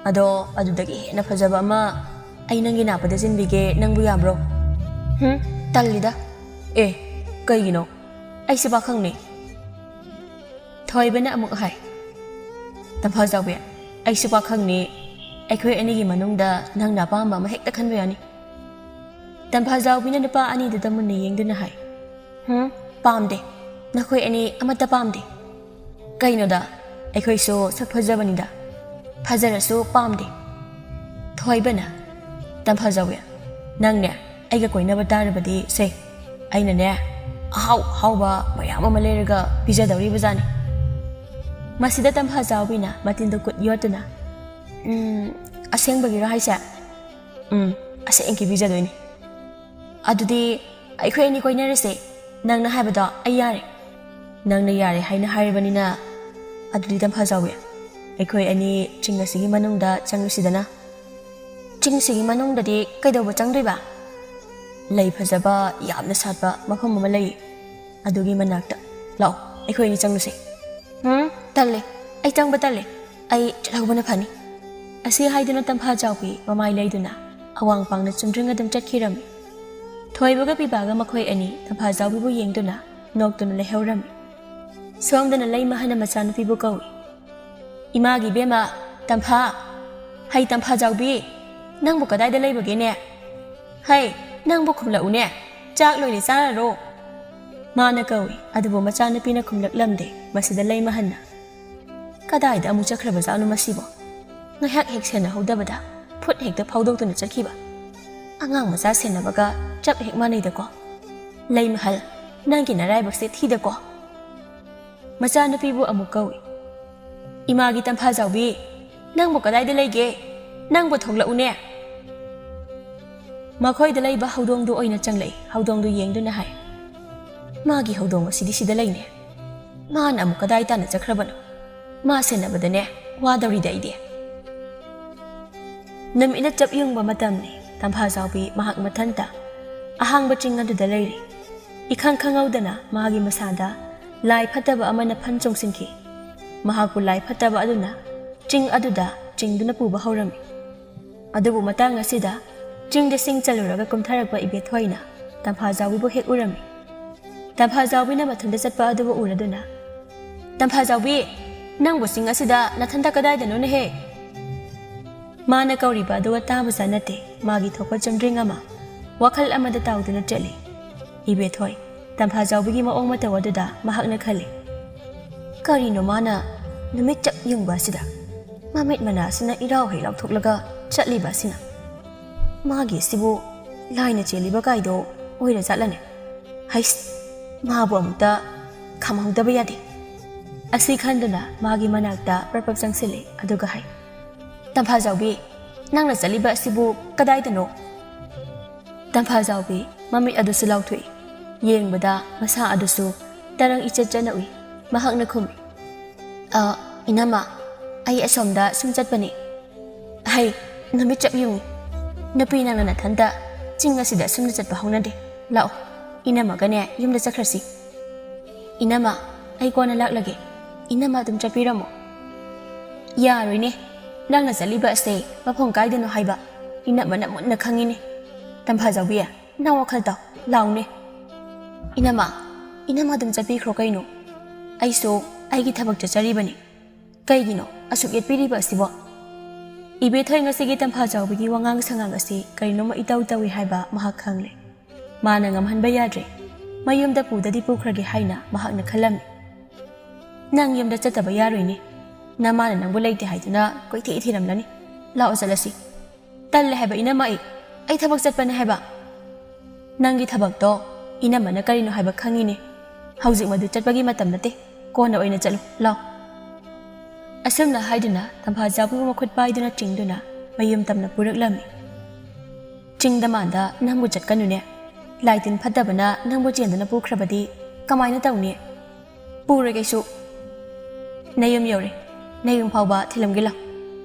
ꯑꯗꯣ ꯑꯗꯨꯗꯒꯤ ꯍꯦꯟꯅ ꯐꯖꯕ ꯑꯃ ꯑꯩ ꯅꯪꯒꯤ ꯅꯥꯞꯄꯗ ꯆꯤꯟꯕꯤꯒꯦ, ꯅꯪꯕꯨ ꯌꯥꯕ꯭ꯔꯣ?" "ꯍꯨꯝ, ꯇꯜꯂꯤꯗ꯫ ꯑꯦ, ꯀꯩꯒꯤꯅꯣ? ꯑꯩꯁꯦ ꯄꯥꯈꯪꯅꯤ꯫" ꯊꯣꯏꯕꯅ ꯑꯃꯨꯛ ꯍꯥꯏ, "ꯇꯝꯐꯥꯖꯥꯎꯕꯤ, ꯑꯩꯁꯨ ꯄꯥꯈꯪꯅꯤ꯫ ꯑꯩꯈꯣꯏ ꯑꯅꯤꯒꯤ ꯃꯅꯨꯡꯗ ꯅꯪꯅ ꯑꯄꯥꯝꯕ ꯑꯃ ꯍꯦꯛꯇ ꯈꯟꯕ ꯌꯥꯅꯤ꯫" ꯇꯝꯐꯥꯖꯥꯎꯕꯤꯅ ꯅꯨꯄꯥ ꯑꯅꯤꯗꯨꯗ ꯃꯨꯟꯅ ꯌꯦꯡꯗꯨꯅ ꯍꯥꯏ, "ꯍꯨꯝ, ꯄꯥꯝꯗꯦ꯫ ꯅꯈꯣꯏ ꯑꯅꯤ ꯑꯃꯠꯇ ꯄꯥꯝꯗꯦ꯫ ꯀꯩꯅꯣꯗ, ꯑꯩꯈꯣꯏꯁꯨ ꯁꯛ ꯐꯖꯕꯅꯤꯗ꯫ ꯐꯖꯔꯁꯨ ꯄꯥꯝꯗꯦ꯫" ꯊꯣꯏꯕꯅ, "ꯇꯝꯐꯥꯖꯥꯎꯕꯤ, ꯅꯪꯅꯦ ꯑꯩꯒ ꯀꯣꯏꯅꯕ ꯇꯥꯔꯕꯗꯤ ꯁꯦ, ꯑꯩꯅꯅꯦ ꯑꯍꯥꯎ ꯑꯍꯥꯎꯕ ꯃꯌꯥꯝ ꯑꯃ ꯂꯩꯔꯒ ꯄꯤꯖꯗꯧꯔꯤꯕꯖꯥꯠꯅꯤ꯫" ꯃꯁꯤꯗ ꯇꯝꯐꯥꯖꯥꯎꯕꯤꯅ ꯃꯇꯤꯟꯗꯨ ꯀꯨꯠ ꯌꯣꯠꯇꯨꯅ, "ꯎꯝ, ꯑꯁꯦꯡꯕꯒꯤꯔꯣ ꯍꯥꯏꯁꯦ?" "ꯎꯝ, ꯑꯁꯦꯡꯀꯤ ꯄꯤꯖꯗꯣꯏꯅꯤ꯫" "ꯑꯗꯨꯗꯤ ꯑꯩꯈꯣꯏ ꯑꯅꯤ ꯀꯣꯏꯅꯔꯁꯦ꯫ ꯅꯪꯅ ꯍꯥꯏꯕꯗꯣ ꯑꯩ ꯌꯥꯔꯦ꯫" "ꯅꯪꯅ ꯌꯥꯔꯦ ꯍꯥꯏꯅ ꯍꯥꯏꯔꯕꯅꯤꯅ, ꯑꯗꯨꯗꯤ ꯇꯝꯐꯥꯖꯥꯎꯕꯤ, ꯑꯩꯈꯣꯏ ꯑꯅꯤ ꯆꯤꯡ ꯑꯁꯤꯒꯤ ꯃꯅꯨꯡꯗ ꯆꯪꯂꯨꯁꯤꯗꯅ꯫" "ꯆꯤꯡꯁꯤꯒꯤ ꯃꯅꯨꯡꯗꯗꯤ ꯀꯩꯗꯧꯕ ꯆꯪꯗꯣꯏꯕ?" "ꯂꯩ ꯐꯖꯕ ꯌꯥꯝꯅ ꯁꯥꯠꯄ ꯃꯐꯝ ꯑꯃ ꯂꯩ, ꯑꯗꯨꯒꯤ ꯃꯅꯥꯛꯇ ꯂꯥꯛꯑꯣ, ꯑꯩꯈꯣꯏ ꯑꯅꯤ ꯆꯪꯂꯨꯁꯦ꯫" "ꯎꯝ, ꯇꯜꯂꯦ꯫ ꯑꯩ ꯆꯪꯕ ꯇꯜꯂꯦ꯫ ꯑꯩ ꯆꯠꯍꯧꯕꯅ ꯐꯅꯤ꯫" ꯑꯁꯤ ꯍꯥꯏꯗꯨꯅ ꯇꯝꯐꯥꯖꯥꯎꯕꯤ ꯃꯃꯥꯏ ꯂꯩꯗꯨꯅ ꯑꯋꯥꯡ ꯄꯥꯡꯅ ꯆꯨꯝꯗ꯭ꯔꯤꯡ ꯑꯗꯨꯝ ꯆꯠꯈꯤꯔꯝꯃꯤ꯫ ꯊꯣꯏꯕꯒ ꯄꯤꯕꯥꯒ ꯃꯈꯣꯏ ꯑꯅꯤ ꯇꯝꯐꯥꯖꯥꯎꯕꯤꯕꯨ ꯌꯦꯡꯗꯨꯅ ꯅꯣꯛꯇꯨꯅ ꯂꯩꯍꯧꯔꯝꯃꯤ꯫ ꯁꯣꯝꯗꯅ ꯂꯩꯃꯍꯟꯅ ꯃꯆꯥꯅꯨꯄꯤꯕꯨ ꯀꯧꯏ, "ꯏꯃꯥꯒꯤ ꯏꯕꯦꯝꯃ, ꯇꯝꯐꯥ, ꯍꯩ ꯇꯝꯐꯥꯖꯥꯎꯕꯤ, ꯅꯪꯕꯨ ꯀꯗꯥꯏꯗ ꯂꯩꯕꯒꯦꯅꯦ? ꯍꯩ, ꯅꯪꯕꯨ ꯈꯨꯝꯂꯛꯎꯅꯦ, ꯆꯥꯛ ꯂꯣꯏꯔꯦ ꯆꯥꯔꯔꯣ꯫" ꯃꯥꯅ ꯀꯧꯏ, ꯑꯗꯨꯕꯨ ꯃꯆꯥꯅꯨꯄꯤꯅ ꯈꯨꯝꯂꯛꯂꯝꯗꯦ꯫ ꯃꯁꯤꯗ ꯂꯩꯃꯍꯟꯅ, "ꯀꯗꯥꯏꯗ ꯑꯃꯨꯛ ꯆꯠꯈ꯭ꯔꯕꯖꯥꯠꯅꯣ ꯃꯁꯤꯕꯣ? ꯉꯥꯏꯍꯥꯛ ꯍꯦꯛ ꯁꯦꯟꯅꯍꯧꯗꯕꯗ ꯐꯨꯠ ꯍꯦꯛꯇ ꯐꯥꯎꯗꯣꯛꯇꯨꯅ ꯆꯠꯈꯤꯕ꯫ ꯑꯉꯥꯡ ꯃꯆꯥ ꯁꯦꯟꯅꯕꯒ ꯆꯞ ꯍꯦꯛ ꯃꯥꯟꯅꯩꯗꯀꯣ꯫ ꯂꯩꯃꯍꯜ, ꯅꯪꯒꯤ ꯅꯔꯥꯏꯕꯛꯁꯦ ꯊꯤꯗꯀꯣ꯫" ꯃꯆꯥꯅꯨꯄꯤꯕꯨ ꯑꯃꯨꯛ ꯀꯧꯏ, "ꯏꯃꯥꯒꯤ ꯇꯝꯐꯥꯖꯥꯎꯕꯤ, ꯅꯪꯕꯨ ꯀꯗꯥꯏꯗ ꯂꯩꯒꯦ? ꯅꯪꯕꯨ ꯊꯣꯛꯂꯛꯎꯅꯦ꯫" ꯃꯈꯣꯏꯗ ꯂꯩꯕ ꯍꯧꯗꯣꯡꯗꯨ ꯑꯣꯏꯅ ꯆꯪꯂꯛꯏ꯫ ꯍꯧꯗꯣꯡꯗꯨ ꯌꯦꯡꯗꯨꯅ ꯍꯥꯏ, "ꯃꯥꯒꯤ ꯍꯧꯗꯣꯡ ꯑꯁꯤꯗꯤ ꯁꯤꯗ ꯂꯩꯅꯦ꯫ ꯃꯥꯅ ꯑꯃꯨꯛ ꯀꯗꯥꯏ ꯇꯥꯟꯅ ꯆꯠꯈ꯭ꯔꯕꯅꯣ? ꯃꯥ ꯁꯦꯟꯅꯕꯗꯅꯦ ꯋꯥꯗꯧꯔꯤꯗ ꯑꯩꯗꯤ꯫ ꯅꯨꯃꯤꯠꯅ ꯆꯞ ꯌꯨꯡꯕ ꯃꯇꯝꯅꯤ꯫ ꯇꯝꯐꯥꯖꯥꯎꯕꯤ ꯃꯍꯥꯛ ꯃꯊꯟꯇ ꯑꯍꯥꯡꯕ ꯆꯤꯡ ꯑꯗꯨꯗ ꯂꯩꯔꯤ꯫ ꯏꯈꯪ ꯈꯪꯍꯧꯗꯅ ꯃꯥꯒꯤ ꯃꯁꯥꯗ ꯂꯥꯏ ꯐꯠꯇꯕ ꯑꯃꯅ ꯐꯟ ꯆꯣꯡꯁꯤꯟꯈꯤ꯫ ꯃꯍꯥꯛꯄꯨ ꯂꯥꯏ ꯐꯠꯇꯕ ꯑꯗꯨꯅ ꯆꯤꯡ ꯑꯗꯨꯗ ꯆꯤꯡꯗꯨꯅ ꯄꯨꯕ ꯍꯧꯔꯝꯃꯤ꯫ ꯑꯗꯨꯕꯨ ꯃꯇꯥꯡ ꯑꯁꯤꯗ ꯆꯤꯡꯗ ꯁꯤꯡ ꯆꯜꯂꯨꯔꯒ ꯀꯨꯝꯊꯔꯛꯄ ꯏꯕꯦꯊꯣꯏꯅ ꯇꯝꯐꯥꯖꯥꯎꯕꯤꯕꯨ ꯍꯦꯛ ꯎꯔꯝꯃꯤ꯫ ꯇꯝꯐꯥꯖꯥꯎꯕꯤꯅ ꯃꯊꯟꯇ ꯆꯠꯄ ꯑꯗꯨꯕꯨ ꯎꯔꯗꯨꯅ, "ꯇꯝꯐꯥꯖꯥꯎꯕꯤ, ꯅꯪꯕꯨ ꯆꯤꯡ ꯑꯁꯤꯗ ꯅꯊꯟꯇ ꯀꯗꯥꯏꯗꯅꯣꯅꯦꯍꯦ?" ꯃꯥꯅ ꯀꯧꯔꯤꯕ ꯑꯗꯨꯒ ꯇꯥꯕꯖꯥꯠ ꯅꯠꯇꯦ꯫ ꯃꯥꯒꯤ ꯊꯣꯛꯄ ꯆꯨꯝꯗ꯭ꯔꯤꯡ ꯑꯃ ꯋꯥꯈꯜ ꯑꯃꯗ ꯇꯥꯎꯗꯨꯅ ꯆꯠꯂꯤ꯫ ꯏꯕꯦꯊꯣꯏ, ꯇꯝꯐꯥꯖꯥꯎꯕꯤꯒꯤ ꯃꯑꯣꯡ ꯃꯇꯧ ꯑꯗꯨꯗ ꯃꯍꯥꯛꯅ ꯈꯜꯂꯤ, "ꯀꯔꯤꯅꯣ ꯃꯥꯅ ꯅꯨꯃꯤꯠ ꯆꯞ ꯌꯨꯡꯕ ꯑꯁꯤꯗ ꯃꯃꯤꯠ ꯃꯅꯥ ꯑꯁꯤꯅ ꯏꯔꯥꯎ ꯍꯩ ꯂꯥꯎꯊꯣꯛꯂꯒ ꯆꯠꯂꯤꯕ ꯑꯁꯤꯅ? ꯃꯥꯒꯤ ꯑꯁꯤꯕꯨ ꯂꯥꯏꯅ ꯆꯦꯜꯂꯤꯕ ꯀꯥꯏꯗꯣ ꯑꯣꯏꯔꯖꯥꯠꯂꯅꯦ? ꯍꯩꯁ, ꯃꯥꯕꯨ ꯑꯃꯨꯛꯇ ꯈꯥꯝꯍꯧꯗꯕ ꯌꯥꯗꯦ"꯫ ꯑꯁꯤ ꯈꯟꯗꯨꯅ ꯃꯥꯒꯤ ꯃꯅꯥꯛꯇ ꯄ꯭ꯔꯞ ꯄ꯭ꯔꯞ ꯆꯪꯁꯤꯜꯂꯤ, ꯑꯗꯨꯒ ꯍꯥꯏ, "ꯇꯝꯐꯥꯖꯥꯎꯕꯤ, ꯅꯪꯅ ꯆꯠꯂꯤꯕ ꯑꯁꯤꯕꯨ ꯀꯗꯥꯏꯗꯅꯣ?" ꯇꯝꯐꯥꯖꯥꯎꯕꯤ ꯃꯃꯤꯠ ꯑꯗꯨꯁꯨ ꯂꯥꯎꯊꯣꯛꯏ꯫ ꯌꯦꯡꯕꯗ ꯃꯁꯥ ꯑꯗꯨꯁꯨ ꯇꯔꯪ ꯏꯆꯠ ꯆꯠꯅ ꯎꯏ꯫ ꯃꯍꯥꯛꯅ ꯈꯨꯝꯃꯤ, "ꯑ, ꯏꯅꯝꯃ, ꯑꯩ ꯑꯁꯣꯝꯗ ꯁꯨꯝ ꯆꯠꯄꯅꯤ꯫ ꯍꯩ, ꯅꯨꯃꯤꯠ ꯆꯞ ꯌꯨꯡꯏ꯫ ꯅꯨꯄꯤ ꯅꯪꯅ ꯅꯊꯟꯇ ꯆꯤꯡ ꯑꯁꯤꯗ ꯁꯨꯝꯅ ꯆꯠꯄ ꯍꯧꯅꯗꯦ꯫ ꯂꯥꯛꯑꯣ, ꯏꯅꯝꯃꯒꯅꯦ ꯌꯨꯝꯗ ꯆꯠꯈ꯭ꯔꯁꯤ꯫ ꯏꯅꯝꯃ, ꯑꯩ ꯀꯣꯟꯅ ꯂꯥꯛꯂꯒꯦ꯫ ꯏꯅꯝꯃ ꯑꯗꯨꯝ ꯆꯠꯄꯤꯔꯝꯃꯣ"꯫ "ꯌꯥꯔꯣꯏꯅꯦ, ꯅꯪꯅ ꯆꯠꯂꯤꯕ ꯑꯁꯦ ꯃꯐꯝ ꯀꯥꯏꯗꯅꯣ ꯍꯥꯏꯕ ꯏꯅꯝꯃꯅ ꯃꯨꯟꯅ ꯈꯪꯉꯤꯅꯦ꯫ ꯇꯝꯐꯥꯖꯥꯎꯕꯤ, ꯅꯪ ꯋꯥꯈꯜ ꯇꯥꯎ, ꯂꯥꯎꯅꯦ"꯫ "ꯏꯅꯝꯃ, ꯏꯅꯝꯃ ꯑꯗꯨꯝ ꯆꯠꯄꯤꯈ꯭ꯔꯣ ꯀꯩꯅꯣ꯫ ꯑꯩꯁꯨ ꯑꯩꯒꯤ ꯊꯕꯛ ꯆꯠꯆꯔꯤꯕꯅꯤ꯫ ꯀꯩꯒꯤꯅꯣ ꯑꯁꯨꯛ ꯌꯦꯠꯄꯤꯔꯤꯕ ꯑꯁꯤꯕꯣ?" ꯏꯕꯦꯊꯣꯏ ꯉꯁꯤꯒꯤ ꯇꯝꯐꯥꯖꯥꯎꯕꯤꯒꯤ ꯋꯥꯉꯥꯡ ꯁꯉꯥꯡ ꯑꯁꯤ ꯀꯔꯤꯅꯣꯃ ꯏꯇꯧ ꯇꯧꯏ ꯍꯥꯏꯕ ꯃꯍꯥꯛ ꯈꯪꯂꯦ꯫ ꯃꯥꯅ ꯉꯝꯍꯟꯕ ꯌꯥꯗ꯭ꯔꯦ꯫ ꯃꯌꯨꯝꯗ ꯄꯨꯗꯗꯤ ꯄꯨꯈ꯭ꯔꯒꯦ ꯍꯥꯏꯅ ꯃꯍꯥꯛꯅ ꯈꯜꯂꯝꯃꯤ꯫ "ꯅꯪ ꯌꯨꯝꯗ ꯆꯠꯇꯕ ꯌꯥꯔꯣꯏꯅꯦ꯫ ꯅꯃꯥꯅ ꯅꯪꯕꯨ ꯂꯩꯇꯦ ꯍꯥꯏꯗꯨꯅ ꯀꯣꯏꯊꯤ ꯊꯤꯔꯝꯂꯅꯤ꯫ ꯂꯥꯛꯑꯣ ꯆꯠꯂꯁꯤ"꯫ "ꯇꯜꯂꯦ ꯍꯥꯏꯕ ꯏꯅꯝꯃ ꯑꯩ꯫ ꯑꯩ ꯊꯕꯛ ꯆꯠꯄꯅꯦ ꯍꯥꯏꯕ"꯫ "ꯅꯪꯒꯤ ꯊꯕꯛꯇꯣ ꯏꯅꯝꯃꯅ ꯀꯔꯤꯅꯣ ꯍꯥꯏꯕ ꯈꯪꯉꯤꯅꯦ꯫ ꯍꯧꯖꯤꯛ ꯃꯗꯨ ꯆꯠꯄꯒꯤ ꯃꯇꯝ ꯅꯠꯇꯦ꯫ ꯀꯣꯟꯅ ꯑꯣꯏꯅ ꯆꯠꯂꯨ꯫ ꯂꯥꯎ"꯫ ꯑꯁꯨꯝꯅ ꯍꯥꯏꯗꯨꯅ ꯇꯝꯐꯥꯖꯥꯎꯕꯤꯕꯨ ꯃꯈꯨꯠ ꯄꯥꯏꯗꯨꯅ ꯆꯤꯡꯗꯨꯅ ꯃꯌꯨꯝ ꯇꯝꯅ ꯄꯨꯔꯛꯂꯝꯃꯤ꯫ "ꯆꯤꯡꯗ ꯃꯥꯟꯗ ꯅꯪꯕꯨ ꯆꯠꯀꯅꯨꯅꯦ꯫ ꯂꯥꯏ ꯇꯤꯟ ꯐꯠꯇꯕꯅ ꯅꯪꯕꯨ ꯆꯦꯟꯗꯨꯅ ꯄꯨꯈ꯭ꯔꯕꯗꯤ ꯀꯃꯥꯏꯅ ꯇꯧꯅꯤ?" "ꯄꯨꯔꯣꯏ ꯀꯩꯁꯨ꯫ ꯅꯌꯨꯝ ꯌꯧꯔꯦ꯫ ꯅꯌꯨꯝ ꯐꯥꯎꯕ ꯊꯤꯜꯂꯝꯒꯦ ꯂꯥꯎ꯫"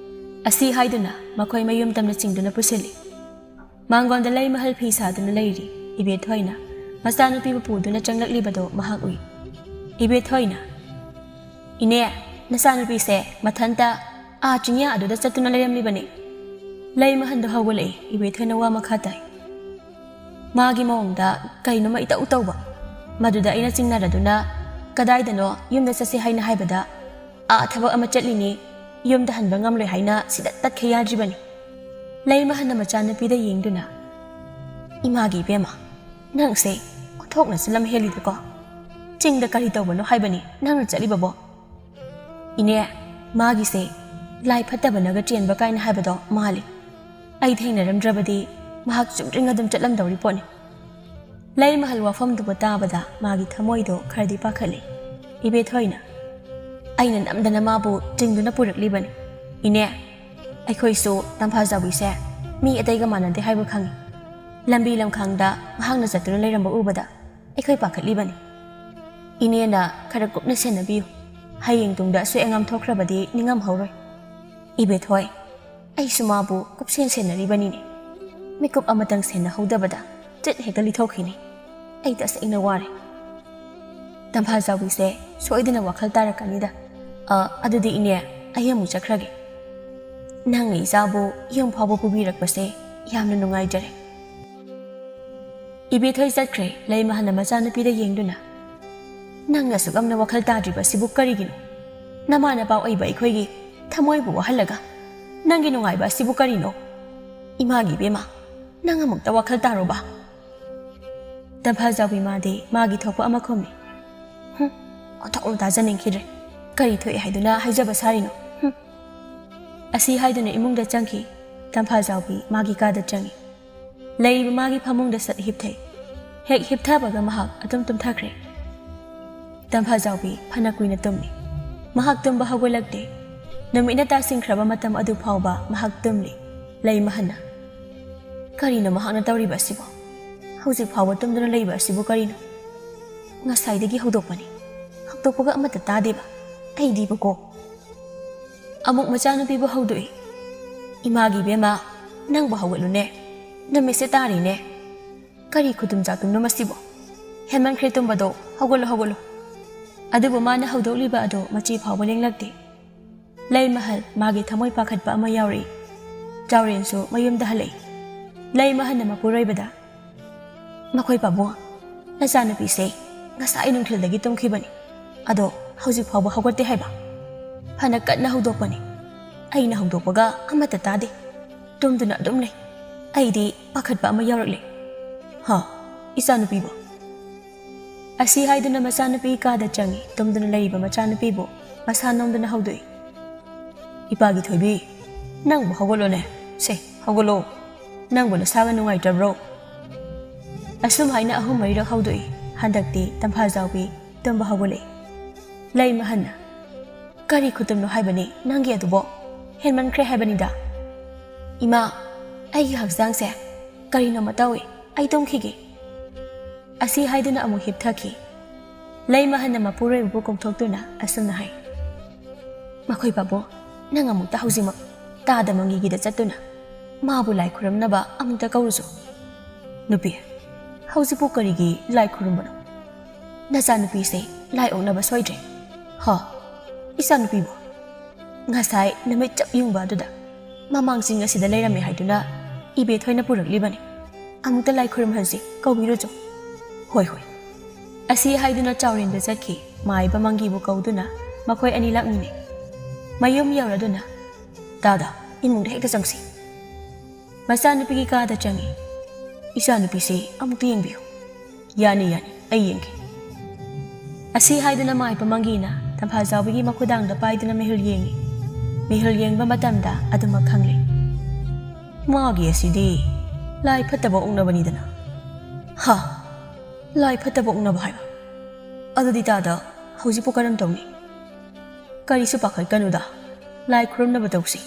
ꯑꯁꯤ ꯍꯥꯏꯗꯨꯅ ꯃꯈꯣꯏ ꯃꯌꯨꯝ ꯇꯝꯅ ꯆꯤꯡꯗꯨꯅ ꯄꯨꯁꯤꯜꯂꯤ꯫ ꯃꯥꯡꯒꯣꯟꯗ ꯂꯩꯃꯍꯜ ꯐꯤ ꯁꯥꯗꯨꯅ ꯂꯩꯔꯤ꯫ ꯏꯕꯦꯊꯣꯏꯅ ꯃꯆꯥꯅꯨꯄꯤꯕꯨ ꯄꯨꯗꯨꯅ ꯆꯪꯂꯛꯂꯤꯕꯗꯣ ꯃꯍꯥꯛ ꯎꯏ꯫ ꯏꯕꯦꯊꯣꯏꯅ, "ꯏꯅꯦ, ꯅꯆꯥꯅꯨꯄꯤꯁꯦ ꯃꯊꯟꯇ ꯑꯥ ꯆꯤꯡꯌꯥ ꯑꯗꯨꯗ ꯆꯠꯇꯨꯅ ꯂꯩꯔꯝꯂꯤꯕꯅꯤ꯫" ꯂꯩꯃꯍꯜꯗꯣ ꯍꯧꯒꯠꯂꯛꯏ꯫ ꯏꯕꯦꯊꯣꯏꯅ ꯋꯥ ꯃꯈꯥ ꯇꯥꯏ꯫ ꯃꯥꯒꯤ ꯃꯑꯣꯡꯗ ꯀꯩꯅꯣꯃ ꯏꯇꯧ ꯇꯧꯕ꯫ ꯃꯗꯨꯗ ꯑꯩꯅ ꯆꯤꯡꯅꯔꯗꯨꯅ, "ꯀꯗꯥꯏꯗꯅꯣ ꯌꯨꯝꯗ ꯆꯠꯁꯤ ꯍꯥꯏꯅ ꯍꯥꯏꯕꯗ, ꯑꯥ ꯊꯕꯛ ꯑꯃ ꯆꯠꯂꯤꯅꯤ, ꯌꯨꯝꯗ ꯍꯟꯕ ꯉꯝꯂꯣꯏ" ꯍꯥꯏꯅ ꯁꯤꯗ ꯇꯠꯈꯤ ꯌꯥꯗ꯭ꯔꯤꯕꯅꯤ꯫ ꯂꯩꯃꯍꯜꯅ ꯃꯆꯥꯅꯨꯄꯤꯗ ꯌꯦꯡꯗꯨꯅ, "ꯏꯃꯥꯒꯤ ꯏꯕꯦꯝꯃ, ꯅꯪꯁꯦ ꯑꯣꯟꯊꯣꯛꯅꯁꯨ ꯂꯝ ꯍꯦꯜꯂꯤꯗꯀꯣ꯫ ꯆꯤꯡꯗ ꯀꯔꯤ ꯇꯧꯕꯅꯣ ꯍꯥꯏꯕꯅꯤ ꯅꯪꯅ ꯆꯠꯂꯤꯕꯕꯣ?" "ꯏꯅꯦ, ꯃꯥꯒꯤꯁꯦ ꯂꯥꯏ ꯐꯠꯇꯕꯅꯒ ꯆꯦꯟꯕ ꯀꯥꯏꯅ ꯍꯥꯏꯕꯗꯣ ꯃꯥꯜꯂꯤ꯫ ꯑꯩ ꯊꯦꯡꯅꯔꯝꯗ꯭ꯔꯕꯗꯤ ꯃꯍꯥꯛ ꯆꯨꯝꯗ꯭ꯔꯤꯡ ꯑꯗꯨꯝ ꯆꯠꯂꯝꯗꯧꯔꯤ ꯄꯣꯠꯅꯤ꯫" ꯂꯩꯃꯍꯜ ꯋꯥꯐꯝꯗꯨꯕꯨ ꯇꯥꯕꯗ ꯃꯥꯒꯤ ꯊꯃꯣꯏꯗꯣ ꯈꯔꯗꯤ ꯄꯥꯈꯠꯂꯤ꯫ ꯏꯕꯦꯊꯣꯏꯅ, "ꯑꯩꯅ ꯅꯝꯗꯅ ꯃꯥꯕꯨ ꯆꯤꯡꯗꯨꯅ ꯄꯨꯔꯛꯂꯤꯕꯅꯤ꯫ ꯏꯅꯦ, ꯑꯩꯈꯣꯏꯁꯨ ꯇꯝꯐꯥꯖꯥꯎꯕꯤꯁꯦ ꯃꯤ ꯑꯇꯩꯒ ꯃꯥꯟꯅꯗꯦ ꯍꯥꯏꯕ ꯈꯪꯏ꯫ ꯂꯝꯕꯤ ꯂꯝꯈꯥꯡꯗ ꯃꯍꯥꯛꯅ ꯆꯠꯇꯨꯅ ꯂꯩꯔꯝꯕ ꯎꯕꯗ ꯑꯩꯈꯣꯏ ꯄꯥꯈꯠꯂꯤꯕꯅꯤ꯫ ꯏꯅꯦꯅ ꯈꯔ ꯀꯨꯞꯅ ꯁꯦꯟꯅꯕꯤꯌꯨ꯫ ꯍꯌꯦꯡ ꯇꯨꯡꯗ ꯑꯁꯣꯏ ꯑꯉꯥꯝ ꯊꯣꯛꯈ꯭ꯔꯕꯗꯤ ꯅꯤꯡꯉꯝꯍꯧꯔꯣꯏ꯫" "ꯏꯕꯦꯊꯣꯏ, ꯑꯩꯁꯨ ꯃꯥꯕꯨ ꯀꯨꯞꯁꯦꯟ ꯁꯦꯟꯅꯔꯤꯕꯅꯤꯅꯦ꯫ ꯃꯤꯀꯨꯞ ꯑꯃꯇꯪ ꯁꯦꯟꯅꯍꯧꯗꯕꯗ ꯆꯤꯠ ꯍꯦꯛꯇ ꯂꯤꯊꯣꯛꯈꯤꯅꯤ꯫ ꯑꯩ ꯇꯁꯦꯡꯅ ꯋꯥꯔꯦ꯫" "ꯇꯝꯐꯥꯖꯥꯎꯕꯤꯁꯦ ꯁꯣꯏꯗꯅ ꯋꯥꯈꯜ ꯇꯥꯔꯛꯀꯅꯤꯗ꯫ ꯑ, ꯑꯗꯨꯗꯤ ꯏꯅꯦ, ꯑꯩ ꯑꯃꯨꯛ ꯆꯠꯈ꯭ꯔꯒꯦ꯫ ꯅꯪꯅ ꯏꯆꯥꯕꯨ ꯌꯨꯝ ꯐꯥꯎꯕ ꯄꯨꯕꯤꯔꯛꯄꯁꯦ ꯌꯥꯝꯅ ꯅꯨꯡꯉꯥꯏꯖꯔꯦ꯫" ꯏꯕꯦꯊꯣꯏ ꯆꯠꯈ꯭ꯔꯦ꯫ ꯂꯩꯃꯍꯜꯅ ꯃꯆꯥꯅꯨꯄꯤꯗ ꯌꯦꯡꯗꯨꯅ, "ꯅꯪꯅ ꯑꯁꯨꯛ ꯌꯥꯝꯅ ꯋꯥꯈꯜ ꯇꯥꯗ꯭ꯔꯤꯕ ꯑꯁꯤꯕꯨ ꯀꯔꯤꯒꯤꯅꯣ? ꯅꯃꯥ ꯅꯄꯥ ꯑꯣꯏꯕ ꯑꯩꯈꯣꯏꯒꯤ ꯊꯃꯣꯏꯕꯨ ꯋꯥꯍꯜꯂꯒ, ꯅꯪꯒꯤ ꯅꯨꯡꯉꯥꯏꯕ ꯑꯁꯤꯕꯨ ꯀꯔꯤꯅꯣ? ꯏꯃꯥꯒꯤ ꯏꯕꯦꯝꯃ, ꯅꯪ ꯑꯃꯨꯛꯇ ꯋꯥꯈꯜ ꯇꯥꯔꯣꯕ꯫" ꯇꯝꯐꯥꯖꯥꯎꯕꯤ ꯃꯥꯗꯤ ꯃꯥꯒꯤ ꯊꯣꯛꯄ ꯑꯃ ꯈꯨꯝꯃꯤ꯫ "ꯍꯨꯝ, ꯑꯣꯟꯊꯣꯛꯅ ꯇꯥꯖꯅꯤꯡꯈꯤꯗ꯭ꯔꯦ꯫ ꯀꯔꯤ ꯊꯣꯛꯑꯦ ꯍꯥꯏꯗꯨꯅ ꯍꯥꯏꯖꯕ ꯁꯥꯔꯤꯅꯣ? ꯍꯨꯝ꯫" ꯑꯁꯤ ꯍꯥꯏꯗꯨꯅ ꯏꯃꯨꯡꯗ ꯆꯪꯈꯤ꯫ ꯇꯝꯐꯥꯖꯥꯎꯕꯤ ꯃꯥꯒꯤ ꯀꯥꯗ ꯆꯪꯉꯤ꯫ ꯂꯩꯔꯤꯕ ꯃꯥꯒꯤ ꯐꯃꯨꯡꯗ ꯁꯠ ꯍꯤꯞꯊꯩ꯫ ꯍꯦꯛ ꯍꯤꯞꯊꯕꯒ ꯃꯍꯥꯛ ꯑꯗꯨꯝ ꯇꯨꯝꯊꯈ꯭ꯔꯦ꯫ ꯇꯝꯐꯥꯖꯥꯎꯕꯤ ꯐꯅ ꯀꯨꯏꯅ ꯇꯨꯝꯃꯤ꯫ ꯃꯍꯥꯛ ꯇꯨꯝꯕ ꯍꯧꯒꯠꯂꯛꯇꯦ꯫ ꯅꯨꯃꯤꯠꯅ ꯇꯥꯁꯤꯟꯈ꯭ꯔꯕ ꯃꯇꯝ ꯑꯗꯨ ꯐꯥꯎꯕ ꯃꯍꯥꯛ ꯇꯨꯝꯂꯤ꯫ ꯂꯩꯃꯍꯜꯅ, "ꯀꯔꯤꯅꯣ ꯃꯍꯥꯛꯅ ꯇꯧꯔꯤꯕ ꯑꯁꯤꯕꯣ? ꯍꯧꯖꯤꯛ ꯐꯥꯎꯕ ꯇꯨꯝꯗꯨꯅ ꯂꯩꯕ ꯑꯁꯤꯕꯨ ꯀꯔꯤꯅꯣ? ꯉꯁꯥꯏꯗꯒꯤ ꯍꯧꯗꯣꯛꯄꯅꯤ꯫ ꯇꯣꯛꯄꯒ ꯑꯃꯠꯇ ꯇꯥꯗꯦꯕ꯫ ꯑꯩꯗꯤꯕꯀꯣ꯫ ꯑꯃꯨꯛ ꯃꯆꯥꯅꯨꯄꯤꯕꯨ ꯍꯧꯗꯣꯛꯏ꯫ "ꯏꯃꯥꯒꯤ ꯏꯕꯦꯝꯃ, ꯅꯪꯕꯨ ꯍꯧꯒꯠꯂꯨꯅꯦ꯫ ꯅꯨꯃꯤꯠꯁꯦ ꯇꯥꯔꯤꯅꯦ꯫ ꯀꯔꯤ ꯈꯨꯇꯨꯝ ꯆꯥꯛꯇꯨꯝꯅꯣ ꯃꯁꯤꯕꯣ? ꯍꯦꯟꯃꯟꯈ꯭ꯔꯦ ꯇꯨꯝꯕꯗꯣ, ꯍꯧꯒꯠꯂꯣ, ꯍꯧꯒꯠꯂꯣ꯫" ꯑꯗꯨꯕꯨ ꯃꯥꯅ ꯍꯧꯗꯣꯛꯂꯤꯕ ꯑꯗꯣ ꯃꯆꯤ ꯐꯥꯎꯕ ꯂꯦꯡꯂꯛꯇꯦ꯫ ꯂꯩꯃꯍꯜ ꯃꯥꯒꯤ ꯊꯃꯣꯏ ꯄꯥꯈꯠꯄ ꯑꯃ ꯌꯥꯎꯔꯛꯏ꯫ ꯆꯥꯎꯔꯦꯟꯁꯨ ꯃꯌꯨꯝꯗ ꯍꯜꯂꯛꯏ꯫ ꯂꯩꯃꯍꯜꯅ ꯃꯄꯨꯔꯣꯏꯕꯗ, "ꯃꯈꯣꯏ ꯄꯥꯕꯨꯡ, ꯅꯆꯥꯅꯨꯄꯤꯁꯦ ꯉꯁꯥꯏ ꯅꯨꯡꯊꯤꯜꯗꯒꯤ ꯇꯨꯝꯈꯤꯕꯅꯤ꯫ ꯑꯗꯣ ꯍꯧꯖꯤꯛ ꯐꯥꯎꯕ ꯍꯧꯒꯠꯇꯦ ꯍꯥꯏꯕ꯫ ꯐꯅ ꯀꯟꯅ ꯍꯧꯗꯣꯛꯄꯅꯤ꯫ ꯑꯩꯅ ꯍꯧꯗꯣꯛꯄꯒ ꯑꯃꯠꯇ ꯇꯥꯗꯦ꯫ ꯇꯨꯝꯗꯨꯅ ꯑꯗꯨꯝ ꯂꯩ꯫ ꯑꯩꯗꯤ ꯄꯥꯈꯠꯄ ꯑꯃ ꯌꯥꯎꯔꯛꯂꯦ꯫" "ꯍꯥ? ꯏꯆꯥꯅꯨꯄꯤꯕꯨ?" ꯑꯁꯤ ꯍꯥꯏꯗꯨꯅ ꯃꯆꯥꯅꯨꯄꯤ ꯀꯥꯗ ꯆꯪꯏ꯫ ꯇꯨꯝꯗꯨꯅ ꯂꯩꯔꯤꯕ ꯃꯆꯥꯅꯨꯄꯤꯕꯨ ꯃꯁꯥ ꯅꯣꯝꯗꯨꯅ ꯍꯧꯗꯣꯛꯏ꯫ "ꯏꯄꯥꯒꯤ ꯊꯣꯏꯕꯤ, ꯅꯪꯕꯨ ꯍꯧꯒꯠꯂꯣꯅꯦ꯫ ꯁꯦ, ꯍꯧꯒꯠꯂꯣ꯫ ꯅꯪꯕꯨ ꯅꯁꯥꯒ ꯅꯨꯡꯉꯥꯏꯇ꯭ꯔꯕ꯭ꯔꯣ?" ꯑꯁꯨꯝ ꯍꯥꯏꯅ ꯑꯍꯨꯝ ꯃꯔꯤꯔꯛ ꯍꯧꯗꯣꯛꯏ꯫ ꯍꯟꯗꯛꯇꯤ ꯇꯝꯐꯥꯖꯥꯎꯕꯤ ꯇꯨꯝꯕ ꯍꯧꯒꯠꯂꯛꯏ꯫ ꯂꯩꯃꯍꯟꯅ, "ꯀꯔꯤ ꯈꯨꯇꯨꯝꯅꯣ ꯍꯥꯏꯕꯅꯤ ꯅꯪꯒꯤ ꯑꯗꯨꯕꯣ? ꯍꯦꯟꯃꯟꯈ꯭ꯔꯦ ꯍꯥꯏꯕꯅꯤꯗ꯫ ꯏꯃꯥ, ꯑꯩꯒꯤ ꯍꯛꯆꯥꯡꯁꯦ ꯀꯔꯤꯅꯣꯃ ꯇꯧꯏ꯫ ꯑꯩ ꯇꯨꯝꯈꯤꯒꯦ꯫" ꯑꯁꯤ ꯍꯥꯏꯗꯨꯅ ꯑꯃꯨꯛ ꯍꯤꯞꯊꯈꯤ꯫ ꯂꯩꯃꯍꯟꯅ ꯃꯄꯨꯔꯣꯏꯕꯕꯨ ꯀꯧꯊꯣꯛꯇꯨꯅ ꯑꯁꯨꯝꯅ ꯍꯥꯏ, "ꯃꯈꯣꯏ ꯄꯥꯕꯨꯡ, ꯅꯪ ꯑꯃꯨꯛꯇ ꯍꯧꯖꯤꯛꯃꯛ ꯇꯥꯗ ꯃꯪꯒꯤꯒꯤꯗ ꯆꯠꯇꯨꯅ ꯃꯥꯕꯨ ꯂꯥꯏ ꯈꯨꯔꯨꯝꯅꯕ ꯑꯃꯨꯛꯇ ꯀꯧꯔꯨꯆꯣ꯫" "ꯅꯨꯄꯤ, ꯍꯧꯖꯤꯛꯄꯨ ꯀꯔꯤꯒꯤ ꯂꯥꯏ ꯈꯨꯔꯨꯝꯕꯅꯣ? ꯅꯆꯥꯅꯨꯄꯤꯁꯦ ꯂꯥꯏ ꯑꯣꯛꯅꯕ ꯁꯣꯏꯗ꯭ꯔꯦ꯫" "ꯍꯥ? ꯏꯆꯥꯅꯨꯄꯤꯕꯨ?" "ꯉꯁꯥꯏ ꯅꯨꯃꯤꯠ ꯆꯞ ꯌꯨꯡꯕ ꯑꯗꯨꯗ ꯃꯃꯥꯡ ꯆꯤꯡ ꯑꯁꯤꯗ ꯂꯩꯔꯝꯃꯦ ꯍꯥꯏꯗꯨꯅ ꯏꯕꯦꯊꯣꯏꯅ ꯄꯨꯔꯛꯂꯤꯕꯅꯤ꯫ ꯑꯃꯨꯛꯇ ꯂꯥꯏ ꯈꯨꯔꯨꯝꯍꯟꯁꯤ, ꯀꯧꯕꯤꯔꯨꯆꯣ꯫" "ꯍꯣꯏ, ꯍꯣꯏ꯫" ꯑꯁꯤ ꯍꯥꯏꯗꯨꯅ ꯆꯥꯎꯔꯦꯟꯗ ꯆꯠꯈꯤ꯫ ꯃꯥꯏꯕ ꯃꯪꯒꯤꯕꯨ ꯀꯧꯗꯨꯅ ꯃꯈꯣꯏ ꯑꯅꯤ ꯂꯥꯛꯃꯤꯟꯅꯩ꯫ ꯃꯌꯨꯝ ꯌꯧꯔꯗꯨꯅ, "ꯇꯥꯗ, ꯏꯃꯨꯡꯗ ꯍꯦꯛꯇ ꯆꯪꯁꯤ꯫" ꯃꯆꯥꯅꯨꯄꯤꯒꯤ ꯀꯥꯗ ꯆꯪꯏ꯫ "ꯏꯆꯥꯅꯨꯄꯤꯁꯤ ꯑꯃꯨꯛꯇ ꯌꯦꯡꯕꯤꯌꯨ꯫" "ꯌꯥꯅꯤ, ꯌꯥꯅꯤ, ꯑꯩ ꯌꯦꯡꯒꯦ꯫" ꯑꯁꯤ ꯍꯥꯏꯗꯨꯅ ꯃꯥꯏꯕ ꯃꯪꯒꯤꯅ ꯇꯝꯐꯥꯖꯥꯎꯕꯤꯒꯤ ꯃꯈꯨꯗꯥꯡꯗ ꯄꯥꯏꯗꯨꯅ ꯃꯤꯍꯨꯜ ꯌꯦꯡꯏ꯫ ꯃꯤꯍꯨꯜ ꯌꯦꯡꯕ ꯃꯇꯝꯗ ꯑꯗꯨꯃꯛ ꯈꯪꯂꯦ꯫ "ꯃꯥꯒꯤ ꯑꯁꯤꯗꯤ ꯂꯥꯏ ꯐꯠꯇꯕ ꯑꯣꯛꯅꯕꯅꯤꯗꯅ꯫" "ꯍꯥ? ꯂꯥꯏ ꯐꯠꯇꯕ ꯑꯣꯛꯅꯕ ꯍꯥꯏꯕ? ꯑꯗꯨꯗꯤ ꯇꯥꯗ ꯍꯧꯖꯤꯛꯄꯨ ꯀꯔꯝ ꯇꯧꯅꯤ?" "ꯀꯔꯤꯁꯨ ꯄꯥꯈꯠꯀꯅꯨꯗ, ꯂꯥꯏ ꯈꯨꯔꯨꯝꯅꯕ ꯇꯧꯁꯤ꯫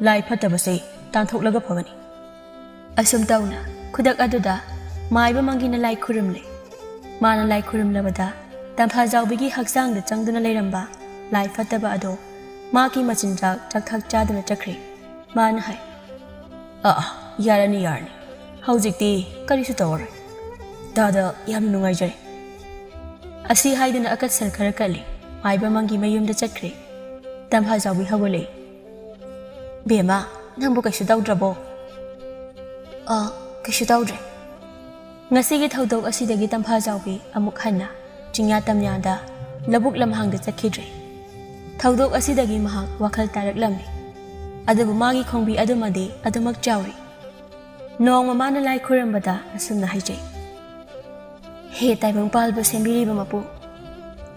ꯂꯥꯏ ꯐꯠꯇꯕꯁꯦ ꯇꯥꯟꯊꯣꯛꯂꯒ ꯐꯒꯅꯤ꯫" ꯑꯁꯨꯝ ꯇꯧꯅ ꯈꯨꯗꯛ ꯑꯗꯨꯗ ꯃꯥꯏꯕ ꯃꯪꯒꯤꯅ ꯂꯥꯏ ꯈꯨꯔꯨꯝꯂꯦ꯫ ꯃꯥꯅ ꯂꯥꯏ ꯈꯨꯔꯨꯝꯂꯕꯗ ꯇꯝꯐꯥꯖꯥꯎꯕꯤꯒꯤ ꯍꯛꯆꯥꯡꯗ ꯆꯪꯗꯨꯅ ꯂꯩꯔꯝꯕ ꯂꯥꯏ ꯐꯠꯇꯕ ꯑꯗꯣ ꯃꯥꯒꯤ ꯃꯆꯤꯟꯖꯥꯛ ꯆꯥꯛꯊꯛ ꯆꯥꯗꯨꯅ ꯆꯠꯈ꯭ꯔꯦ꯫ ꯃꯥꯅ ꯍꯥꯏ, "ꯑꯥ, ꯑꯥ, ꯌꯥꯔꯅꯤ, ꯌꯥꯔꯅꯤ꯫ ꯍꯧꯖꯤꯛꯇꯤ ꯀꯔꯤꯁꯨ ꯇꯧꯔꯔꯣꯏ꯫ ꯇꯥꯗ ꯌꯥꯝꯅ ꯅꯨꯡꯉꯥꯏꯖꯔꯦ꯫" ꯑꯁꯤ ꯍꯥꯏꯗꯨꯅ ꯑꯀꯠꯁꯜ ꯈꯔ ꯀꯠꯂꯦ꯫ ꯃꯥꯏꯕ ꯃꯪꯒꯤ ꯃꯌꯨꯝꯗ ꯆꯠꯈ꯭ꯔꯦ꯫ ꯇꯝꯐꯥꯖꯥꯎꯕꯤ ꯍꯧꯒꯠꯂꯛꯏ꯫ "ꯕꯦꯝꯃ, ꯅꯪꯕꯨ ꯀꯩꯁꯨ ꯇꯧꯗ꯭ꯔꯕꯣ?" "ꯑꯥ, ꯀꯩꯁꯨ ꯇꯧꯗ꯭ꯔꯦ꯫" ꯉꯁꯤꯒꯤ ꯊꯧꯗꯣꯛ ꯑꯁꯤꯗꯒꯤ ꯇꯝꯐꯥꯖꯥꯎꯕꯤ ꯑꯃꯨꯛ ꯍꯟꯅ ꯆꯤꯡꯌꯥ ꯇꯝꯌꯥꯗ ꯂꯧꯕꯨꯛ ꯂꯝꯍꯥꯡꯗ ꯆꯠꯈꯤꯗ꯭ꯔꯦ꯫ ꯊꯧꯗꯣꯛ ꯑꯁꯤꯗꯒꯤ ꯃꯍꯥꯛ ꯋꯥꯈꯜ ꯇꯥꯔꯛꯂꯝꯃꯤ꯫ ꯑꯗꯨꯕꯨ ꯃꯥꯒꯤ ꯈꯣꯡꯕꯤ ꯑꯗꯨꯃꯗꯤ ꯑꯗꯨꯃꯛ ꯆꯥꯎꯔꯤ꯫ ꯅꯣꯡꯃ ꯃꯥꯅ ꯂꯥꯏ ꯈꯨꯔꯝꯕꯗ ꯑꯁꯨꯝꯅ ꯍꯥꯏꯖꯩ, "ꯍꯦ ꯇꯥꯏꯕꯪ ꯄꯥꯜꯕ ꯁꯦꯝꯕꯤꯔꯤꯕ ꯃꯄꯨ,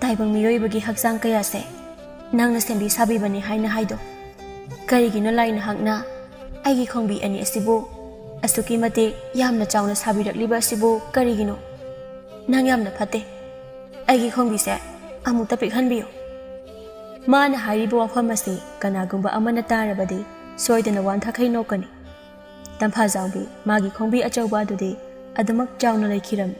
ꯇꯥꯏꯕꯪ ꯃꯤꯑꯣꯏꯕꯒꯤ ꯍꯛꯆꯥꯡ ꯀꯌꯥꯁꯦ ꯅꯪꯅ ꯁꯦꯝꯕꯤ ꯁꯥꯕꯤꯕꯅꯤ ꯍꯥꯏꯅ ꯍꯥꯏꯗꯣ꯫ ꯀꯔꯤꯒꯤꯅꯣ ꯂꯥꯏ ꯅꯍꯥꯛꯅ ꯑꯩꯒꯤ ꯈꯣꯡꯕꯤ ꯑꯅꯤ ꯑꯁꯤꯕꯨ ꯑꯁꯨꯛꯀꯤ ꯃꯇꯤꯛ ꯌꯥꯝꯅ ꯆꯥꯎꯅ ꯁꯥꯕꯤꯔꯛꯂꯤꯕ ꯑꯁꯤꯕꯨ ꯀꯔꯤꯒꯤꯅꯣ? ꯅꯪ ꯌꯥꯝꯅ ꯐꯠꯇꯦ꯫ ꯑꯩꯒꯤ ꯈꯣꯡꯕꯤꯁꯦ ꯑꯃꯨꯛꯇ ꯄꯤꯛꯍꯟꯕꯤꯌꯨ꯫" ꯃꯥꯅ ꯍꯥꯏꯔꯤꯕ ꯋꯥꯐꯝ ꯑꯁꯤ ꯀꯅꯥꯒꯨꯝꯕ ꯑꯃꯅ ꯇꯥꯔꯕꯗꯤ ꯁꯣꯏꯗꯅ ꯋꯥꯟꯊꯈꯩ ꯅꯣꯛꯀꯅꯤ꯫ ꯇꯝꯐꯥꯖꯥꯎꯕꯤ ꯃꯥꯒꯤ ꯈꯣꯡꯕꯤ ꯑꯆꯧꯕ ꯑꯗꯨꯗꯤ ꯑꯗꯨꯃꯛ ꯆꯥꯎꯅ ꯂꯩꯈꯤꯔꯝꯃꯤ꯫